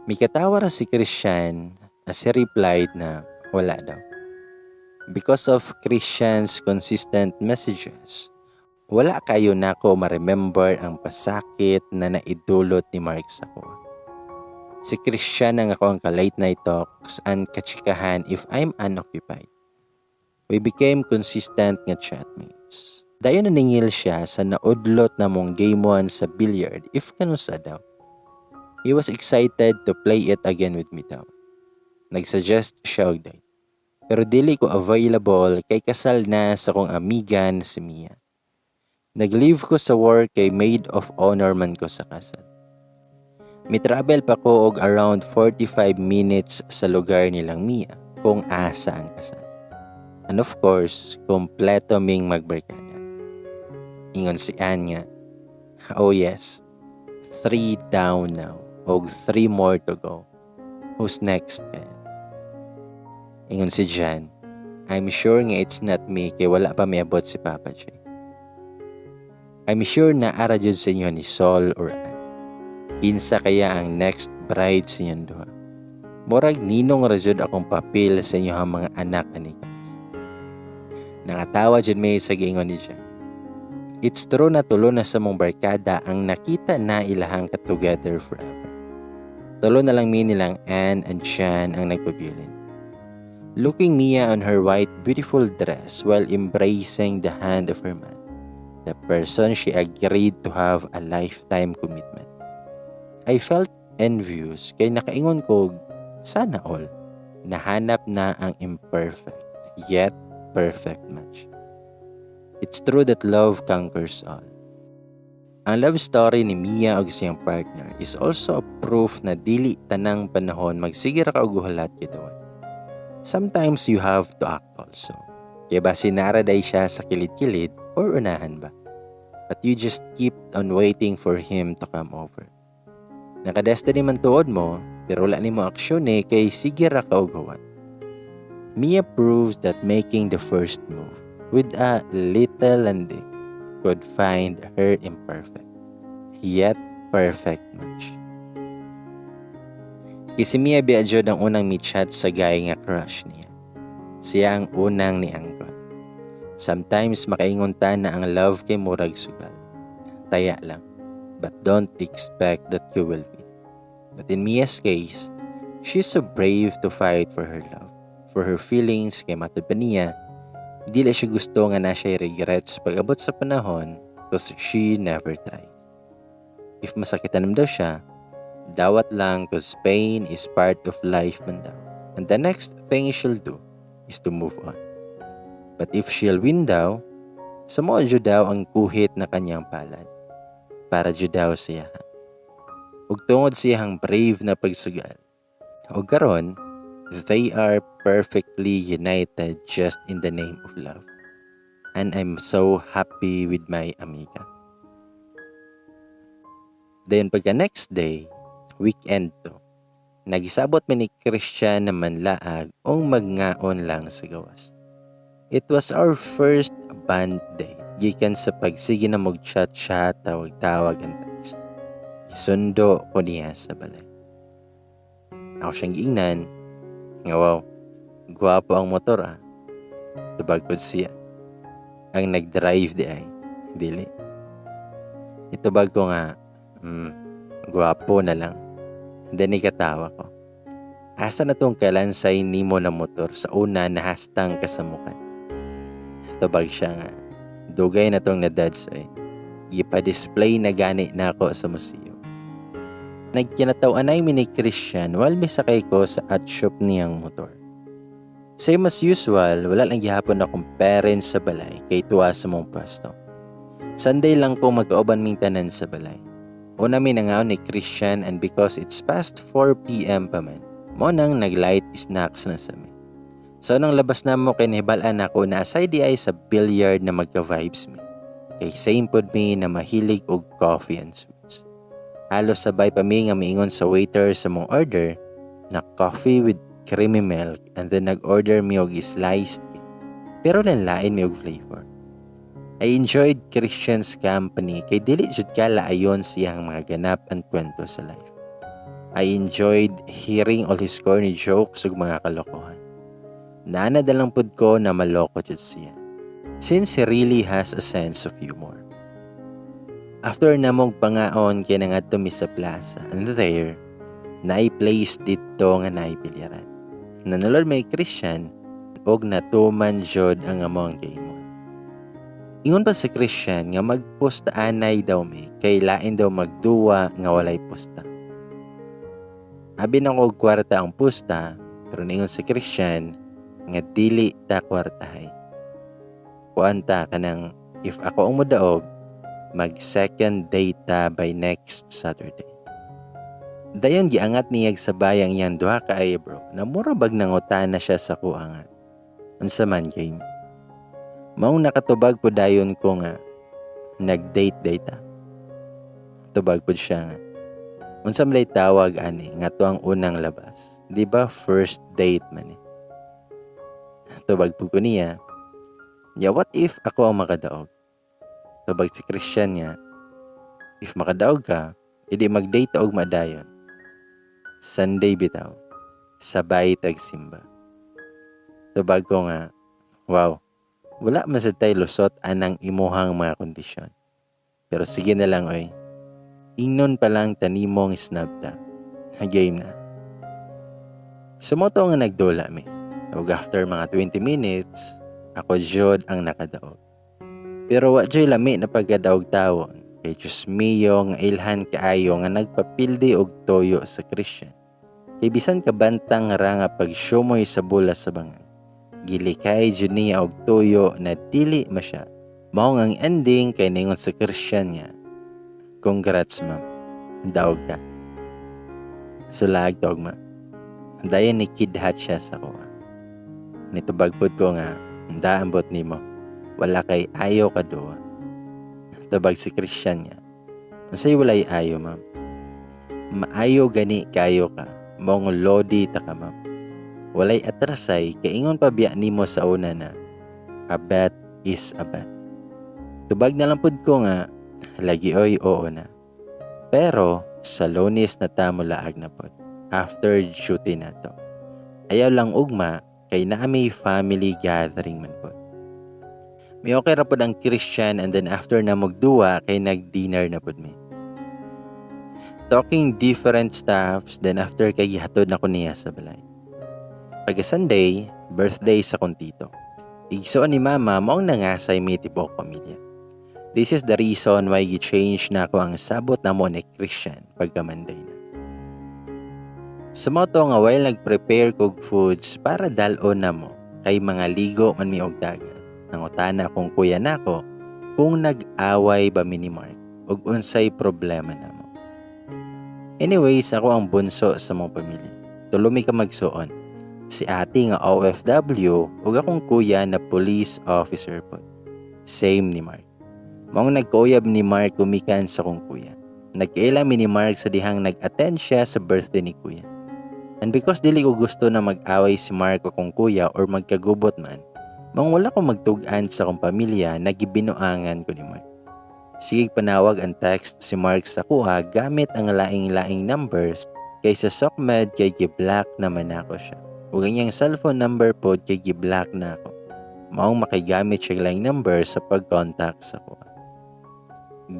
Mikatawa ra si Christian as he replied na wala daw. Because of Christian's consistent messages, wala kayo nako ma-remember ang pasakit na naidulot ni Mark sa ko. Si Christian ang ako ang ka-late night talks and kachikahan if I'm unoccupied. We became consistent nga chatmates. Dayon naningil siya sa naudlot na mong game one sa billiard if kanusa daw. He was excited to play it again with me daw. Nagsuggest siya og date. Pero dili ko available kay kasal na sa kong amiga na si Mia. Nag-leave ko sa work kay maid of honor man ko sa kasal. Mi-travel pa ko og around 45 minutes sa lugar nilang Mia kung asa ang kasal. And of course, kompleto ming magbarkada. Ingon si Ann nga, "Oh yes, three down now, og three more to go. Who's next kaya?" Ingon si Jan, "I'm sure nga it's not me kay wala pa miabot si Papa J. I'm sure na ara jud sa inyo ni Sol or Ann. Kinsa kaya ang next bride sa inyong duha? Murag ninong ra jud akong papel sa inyong mga anak ani, guys." Nakatawa jud may sa giingon ni Jan. It's true na tulo na sa mong barkada ang nakita na ilahang ka-together forever. Tulo na lang mi nilang Ann and Chan ang nagpabilin. Looking Mia on her white beautiful dress while embracing the hand of her man, the person she agreed to have a lifetime commitment. I felt envious kay nakaingon ko, sana all, nahanap na ang imperfect yet perfect match. It's true that love conquers all. Ang love story ni Mia ug siyang partner is also a proof na dili tanang panahon magsige ra ka og hulat kay dawan. Sometimes you have to act also. Kaya ba sinaraday siya sa kilid-kilid or unahan ba? But you just keep on waiting for him to come over. Naka-destiny man tuod mo, pero wala nimo aksyon eh kay sige ra ka og huwat. Mia proves that making the first move with a little landi could find her imperfect, yet perfect match. Kay si Mia biya jud ang unang mi-chat sa guy nga crush niya. Siya ang unang niangkon. Sometimes makaingon ta na ang love kay murag sugal. Taya lang, but don't expect that you will win. But in Mia's case, she's so brave to fight for her love, for her feelings, kay matud pa niya, dili siya gusto nga na siya regrets pag abot sa panahon because she never tries. If masakitan naman daw siya, dawat lang 'cause pain is part of life man daw. And the next thing she'll do is to move on. But if she'll win daw, sumuo jud daw ang kuhit na kanyang palad. Para jud daw siya. Ug tungod siyang brave na pagsugal. Ug karon, they are perfectly united just in the name of love. And I'm so happy with my amiga. Then pagka next day, weekend to, nagisabot mi ni Christian na manlaag o magngaon lang sa gawas. It was our first band date gikan sa pagsige na mag-chat-chat, tawag-tawag and text. Isundo ko niya sa balay. Ako siyang giingnan, nga, "Wow, gwapo ang motor ah." Tubag ko siya. Ang nag-drive di ay dili. Itubag ko nga, "Gwapo na lang." Then nikatawa ko. "Asa na tong kalansay nimo na motor sa una nahastang kasamukan?" Tubag siya nga, "Dugay na tong na-dads eh. Ipa-display na gani na ako sa museo." Nagkinataw-anay mi ni Christian while misakay ko sa at shop niyang motor. Same as usual, wala lang gihapon akong parents sa balay kay tuwa sa mong pwesto. Sunday lang ko magkauban ming tanan sa balay. Una mi nangaon ni Christian and because it's past 4 p.m. pa man, mo nang nag-light snacks na sa mi. So nang labas na mo kay nahibalaan ako na aside di ay sa billiard na magka-vibes mi. Kay same pod mi na mahilig og coffee and sweets. Halos sabay pa mi nga miingon sa waiter sa mong order na coffee with creamy milk and then nag-order mi og sliced cake. Pero lain mi og flavor. I enjoyed Christian's company kay dili jud kalaayon siyang mga ganap and kwento sa life. I enjoyed hearing all his corny jokes ug mga kalokohan. Naanad na lang pud ko na maloko jud siya, since he really has a sense of humor. After namog pangaon kay nangadto mi sa plaza and there, naay place didto nga naay bilyaran. Nanulod may Christian og natuman jud ang among game. Ingon pa si Christian nga magpusta anay daw mi kay lain daw magduwa nga walay pusta. Abi na ko og kwarta ang pusta, pero ningon si Christian nga dili ta kwartahay. Kuan ta, kanang if ako ang modaog, mag second date ta by next Saturday. Dayon giangat niyag sa bayang iyang duha ka eyebrow na mura bag nangutana siya sa kuha nga, "Unsa man, game?" Maong nakatubag po dayon ko nga, "Nag-date date ta." Tubag po siya nga, "Unsa man lay tawag ani nga to ang unang labas? Di ba first date man eh?" Tubag po ko niya, "Yeah, what if ako ang makadaog?" Tubag si Christian nga, "If makadaog ka, edi mag-date og madayon. Sunday bitaw, sabay tagsimba." Tubag ko nga, "Wow, wala man sad tay lusot anang imuhang mga kondisyon. Pero sige na lang oy. Ingnon pa lang tanimong snub ta. Game na." So mao to nga nagdula mi. Ug after mga 20 minutes, ako jud ang nakadaog. Pero wa juy lami na pagkadaog tawon kay Diyos mio nga ilhan kaayo nga nagpapildi og toyo sa Christian. Kay bisan kabantang ra nga pagsumoy sa bula sa bangag, gilikay jud niya og tuyo na dili masya. Mao nga ang ending kay ningon sa Christian nga, "Congrats, ma'am. Daog ka. Sulag dog ma." Dayon ni kidhat siya sa kuha. Nitubag pod ko nga, "Daambot nimo. Wala kay ayo ka duwa." Tubag si Christian nga, "Unsay walay ayo, ma'am?" "Maayo gani kayo ka. Maong lodi ta ka, ma'am. Walay atrasay kaingon pa biya nimo sa una na a bet is a bet." Tubag na lang pud ko nga, "Lagi oy, oo na. Pero sa Lunes na ta mo laag na pod. After duty na to. Ayaw lang ugma kay naa may family gathering man pod." May okay ra pod ang Christian and then after na magduwa kay nag-dinner na pod mi. Talking different stuffs, then after kay gihatod na ko niya sa balay. Pagka Sunday, birthday sa kong tito. Igsoon ni mama, maong nangasay mi tibuok pamilya. This is the reason why gi-change na ako ang sabot namo ni Christian pagka Monday na. Sa mao to nga while nag-prepare kog foods para dal-on namo kay mga ligo man mi og dagat, nangutana akong kuya nako kung nag-away ba mi ni Mark ug unsay problema namo. Anyways, ako ang bunso sa mong pamilya. Tulo mi ka magsuon. Si ate nga OFW ug akong kuya na police officer pod. Same ni Mark. Maong nagkauyab ni Mark gumikan sa akong kuya. Nagkaila mi ni Mark sa dihang nag-attend siya sa birthday ni kuya. And because dili ko gusto na mag-away si Mark o akong kuya or magkagubot man, maong wala ko magtug-an sa akong pamilya na gibinuangan ko ni Mark. Sige panawag ang text si Mark sa kuha gamit ang laing-laing numbers kay sa SOCMED kay gi-block naman ako siya. Ug ang iyang cellphone number pod kay gi-block na ako. Maong makigamit siya laing number sa pag-contact sa akoa.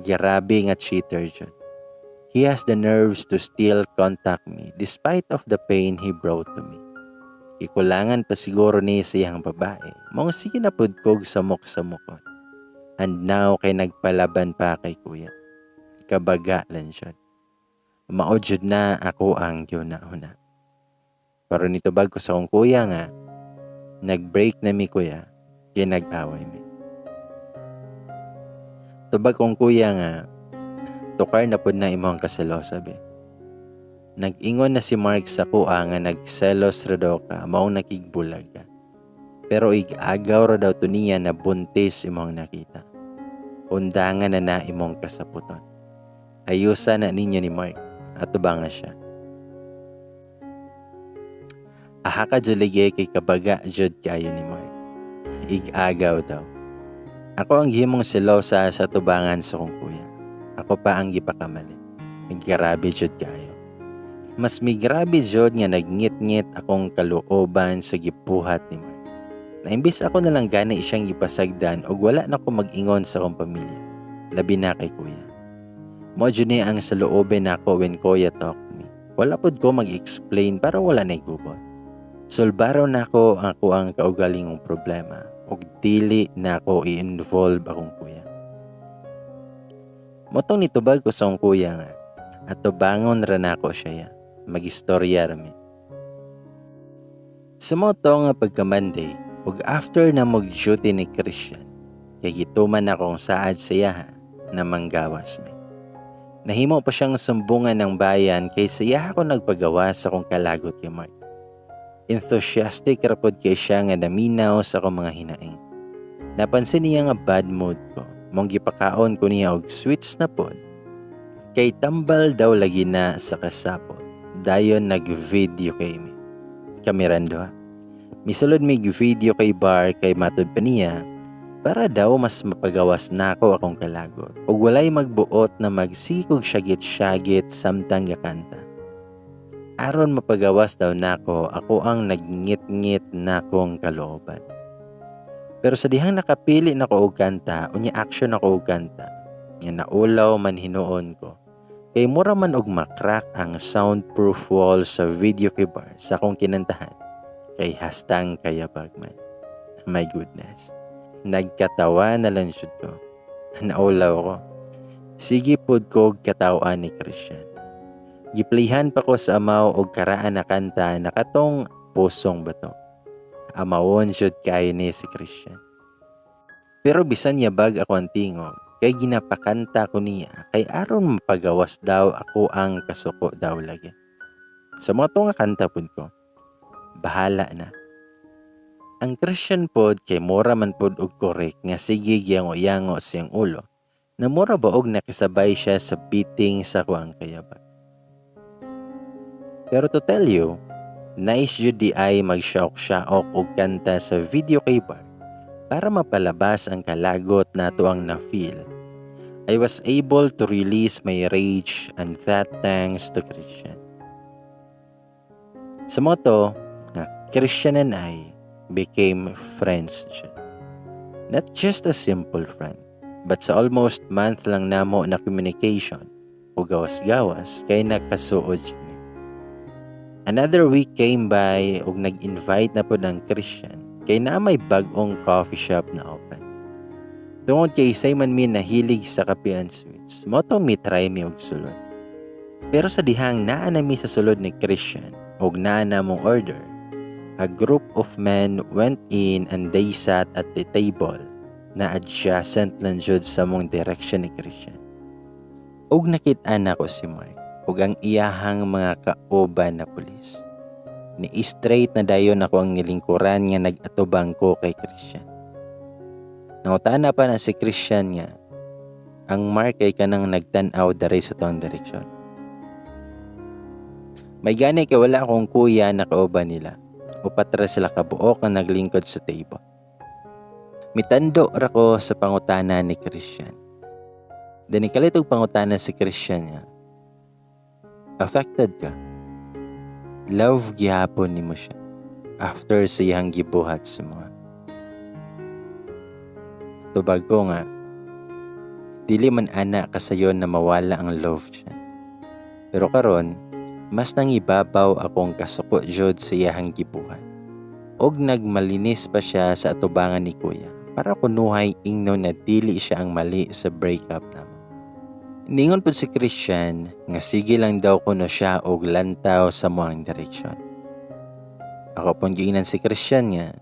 Grabe nga cheater jud. He has the nerves to still contact me despite of the pain he brought to me. Ikulangan pa siguro ni sa iyang babae. Maong sige na pud kog samok-samokon. And now kay nagpalaban pa kay kuya. Kabaga lang jud. Mao jud na ako ang gihuna-huna. Pero nitubag ko sa akong kuya nga nag-break na mi kuya, kay nag-away mi. Tubag kong kuya nga tukar na pud na imong kaselosa be. Nag-ingon na si Mark sa kuha nga nagselos ra daw ka, maong nakigbulag ka. Pero ig-agaw ra daw to niya na buntis imong nakita. Undangan na na imong kasaputon. Ayusa na ninyo ni Mark. Ato ba nga siya? Aha ka julige kay kabaga jud kayo ni Mark. Ig-agaw daw. Ako ang gihimong selosa sa tubangan sa kong kuya. Ako pa ang gipakamali. Grabe jud kayo. Mas migrabe jud nga nagngit-ngit akong kalooban sa gibuhat ni Mark. Na imbis ako na lang gani siyang gipasagdan og wala na ko mag-ingon sa akong pamilya. Labi na kay kuya. Mao jud ni ang saloobin nako when kuya talk me. Wala pud ko mag-explain para wala na gubot. Solbaro nako ako ang kaugalingong problema ug dili nako i-involve akong kuya. Motong nitubag ko sa akong kuya nga atubangon ra nako siya ya. Magistorya ra mi. Sa mao to nga pagka Monday ug after na mag-duty ni Christian, kay gituman akong saad sa iyaha na manggawas mi. Nahimo pa siyang sumbungan ng bayan kay sa iyaha ko nagpagawas sa akong kalagot kay Mark. Enthusiastic ra pod kay siya nga naminaw sa akong mga hinaing. Napansin niya nga bad mood ko. Mong gipakaon ko niya og sweets na pod. Kay tambal daw lagi na sa kasapot. Dayon nag-video kay mi. Kamirando ha. Misulod mig video kay bar kay matud pa niya para daw mas mapagawas nako akong kalagot. Ug walay magbuot na magsikog syagit-syagit samtang gakanta. Aron mapagawas daw nako ako ang nagngit-ngit nakong kalooban. Pero sa dihang nakapili nako og kanta, unya action ako og kanta, nga naulaw man hinuon ko. Kay mura man og makrak ang soundproof wall sa video kay bar sa akong kinantahan. Kay hastang kayabag man. My goodness. Nagkatawa na lang jud ko. Naulaw ko. Sige pod ko og katawan ni Christian. Giplayhan pa ko sa amaw og karaan na kanta na katong Pusong Bato. Amawon jud kaayo ni si Christian. Pero bisan yabag ako ang tingog, kay ginapakanta ko niya kay aron mapagawas daw ako ang kasuko daw lagi. Sa mao to nga kanta pud ko. Bahala na. Ang Christian pod kay mura man pod og correct nga sige giyango-yango siyang ulo. Na mura ba og nakisabay siya sa beating sa kuang kayabag. Pero to tell you, nice jud di ay magsyaok-syaok og kanta sa video kay bar para mapalabas ang kalagot nato ang na-feel. I was able to release my rage and that thanks to Christian. Sa mao to, nga Christian and I became friends siya. Not just a simple friend, but sa almost month lang namo na communication o gawas-gawas kay nakasuod jud mi. Another week came by ug nag-invite na pod ang Christian kay naa may bag-ong coffee shop na open. Tungod kay isay man mi nahilig sa kape and sweets, mao tong mi try mi og sulod. Pero sa dihang naa na mi sa sulod ni Christian ug naa na mong order, a group of men went in and they sat at the table na adjacent lang jud sa mong direction ni Christian. Ug nakit-an nako si Mark ug ang iyahang mga kauban na pulis. Ni straight na dayon ako ang nilingkuran nga nag-atubang ko kay Christian. Nangutana pa na si Christian nga ang Mark kay kanang nagtan-aw diri sa tuang direksyon. May gani kay wala akong kuya na kauban nila. Upat ra sila kabuok ang naglingkod sa table. Mitando ra ko sa pangutana ni Christian. Then ikalit og pangutana si Christian niya. Affected ka. Love gihapon nimo siya after sa iyang gibuhat sa mga. Tubag ko nga, dili man ana kasayon na mawala ang love dyan. Pero karon, mas nangibabaw akong kasuko jud sa iyahang gibuhat. Og nagmalinis pa siya sa atubangan ni kuya para kunuhay ingnon na dili siya ang mali sa breakup namo. Ningon pud si Christian nga sige lang daw kuno siya og lantaw sa amoang direksyon. Ako pong giingnan si Christian nga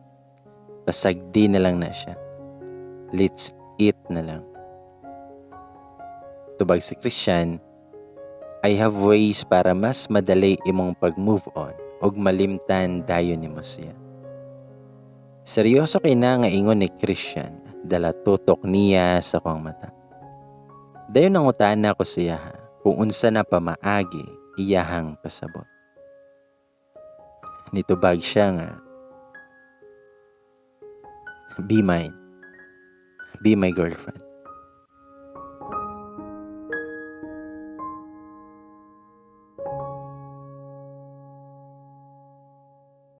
pasagdi na lang na siya. Let's eat na lang. Tubag si Christian, "I have ways para mas madali imong pag-move on ug malimtan dayon nimo siya." Seryoso kay na nga ingon ni Christian, dala tutok niya sa akong mata. Dayon nangutana ko siya kung unsa na pamaagi iyahang pasabot. Nitubag siya nga, "Be mine. Be my girlfriend."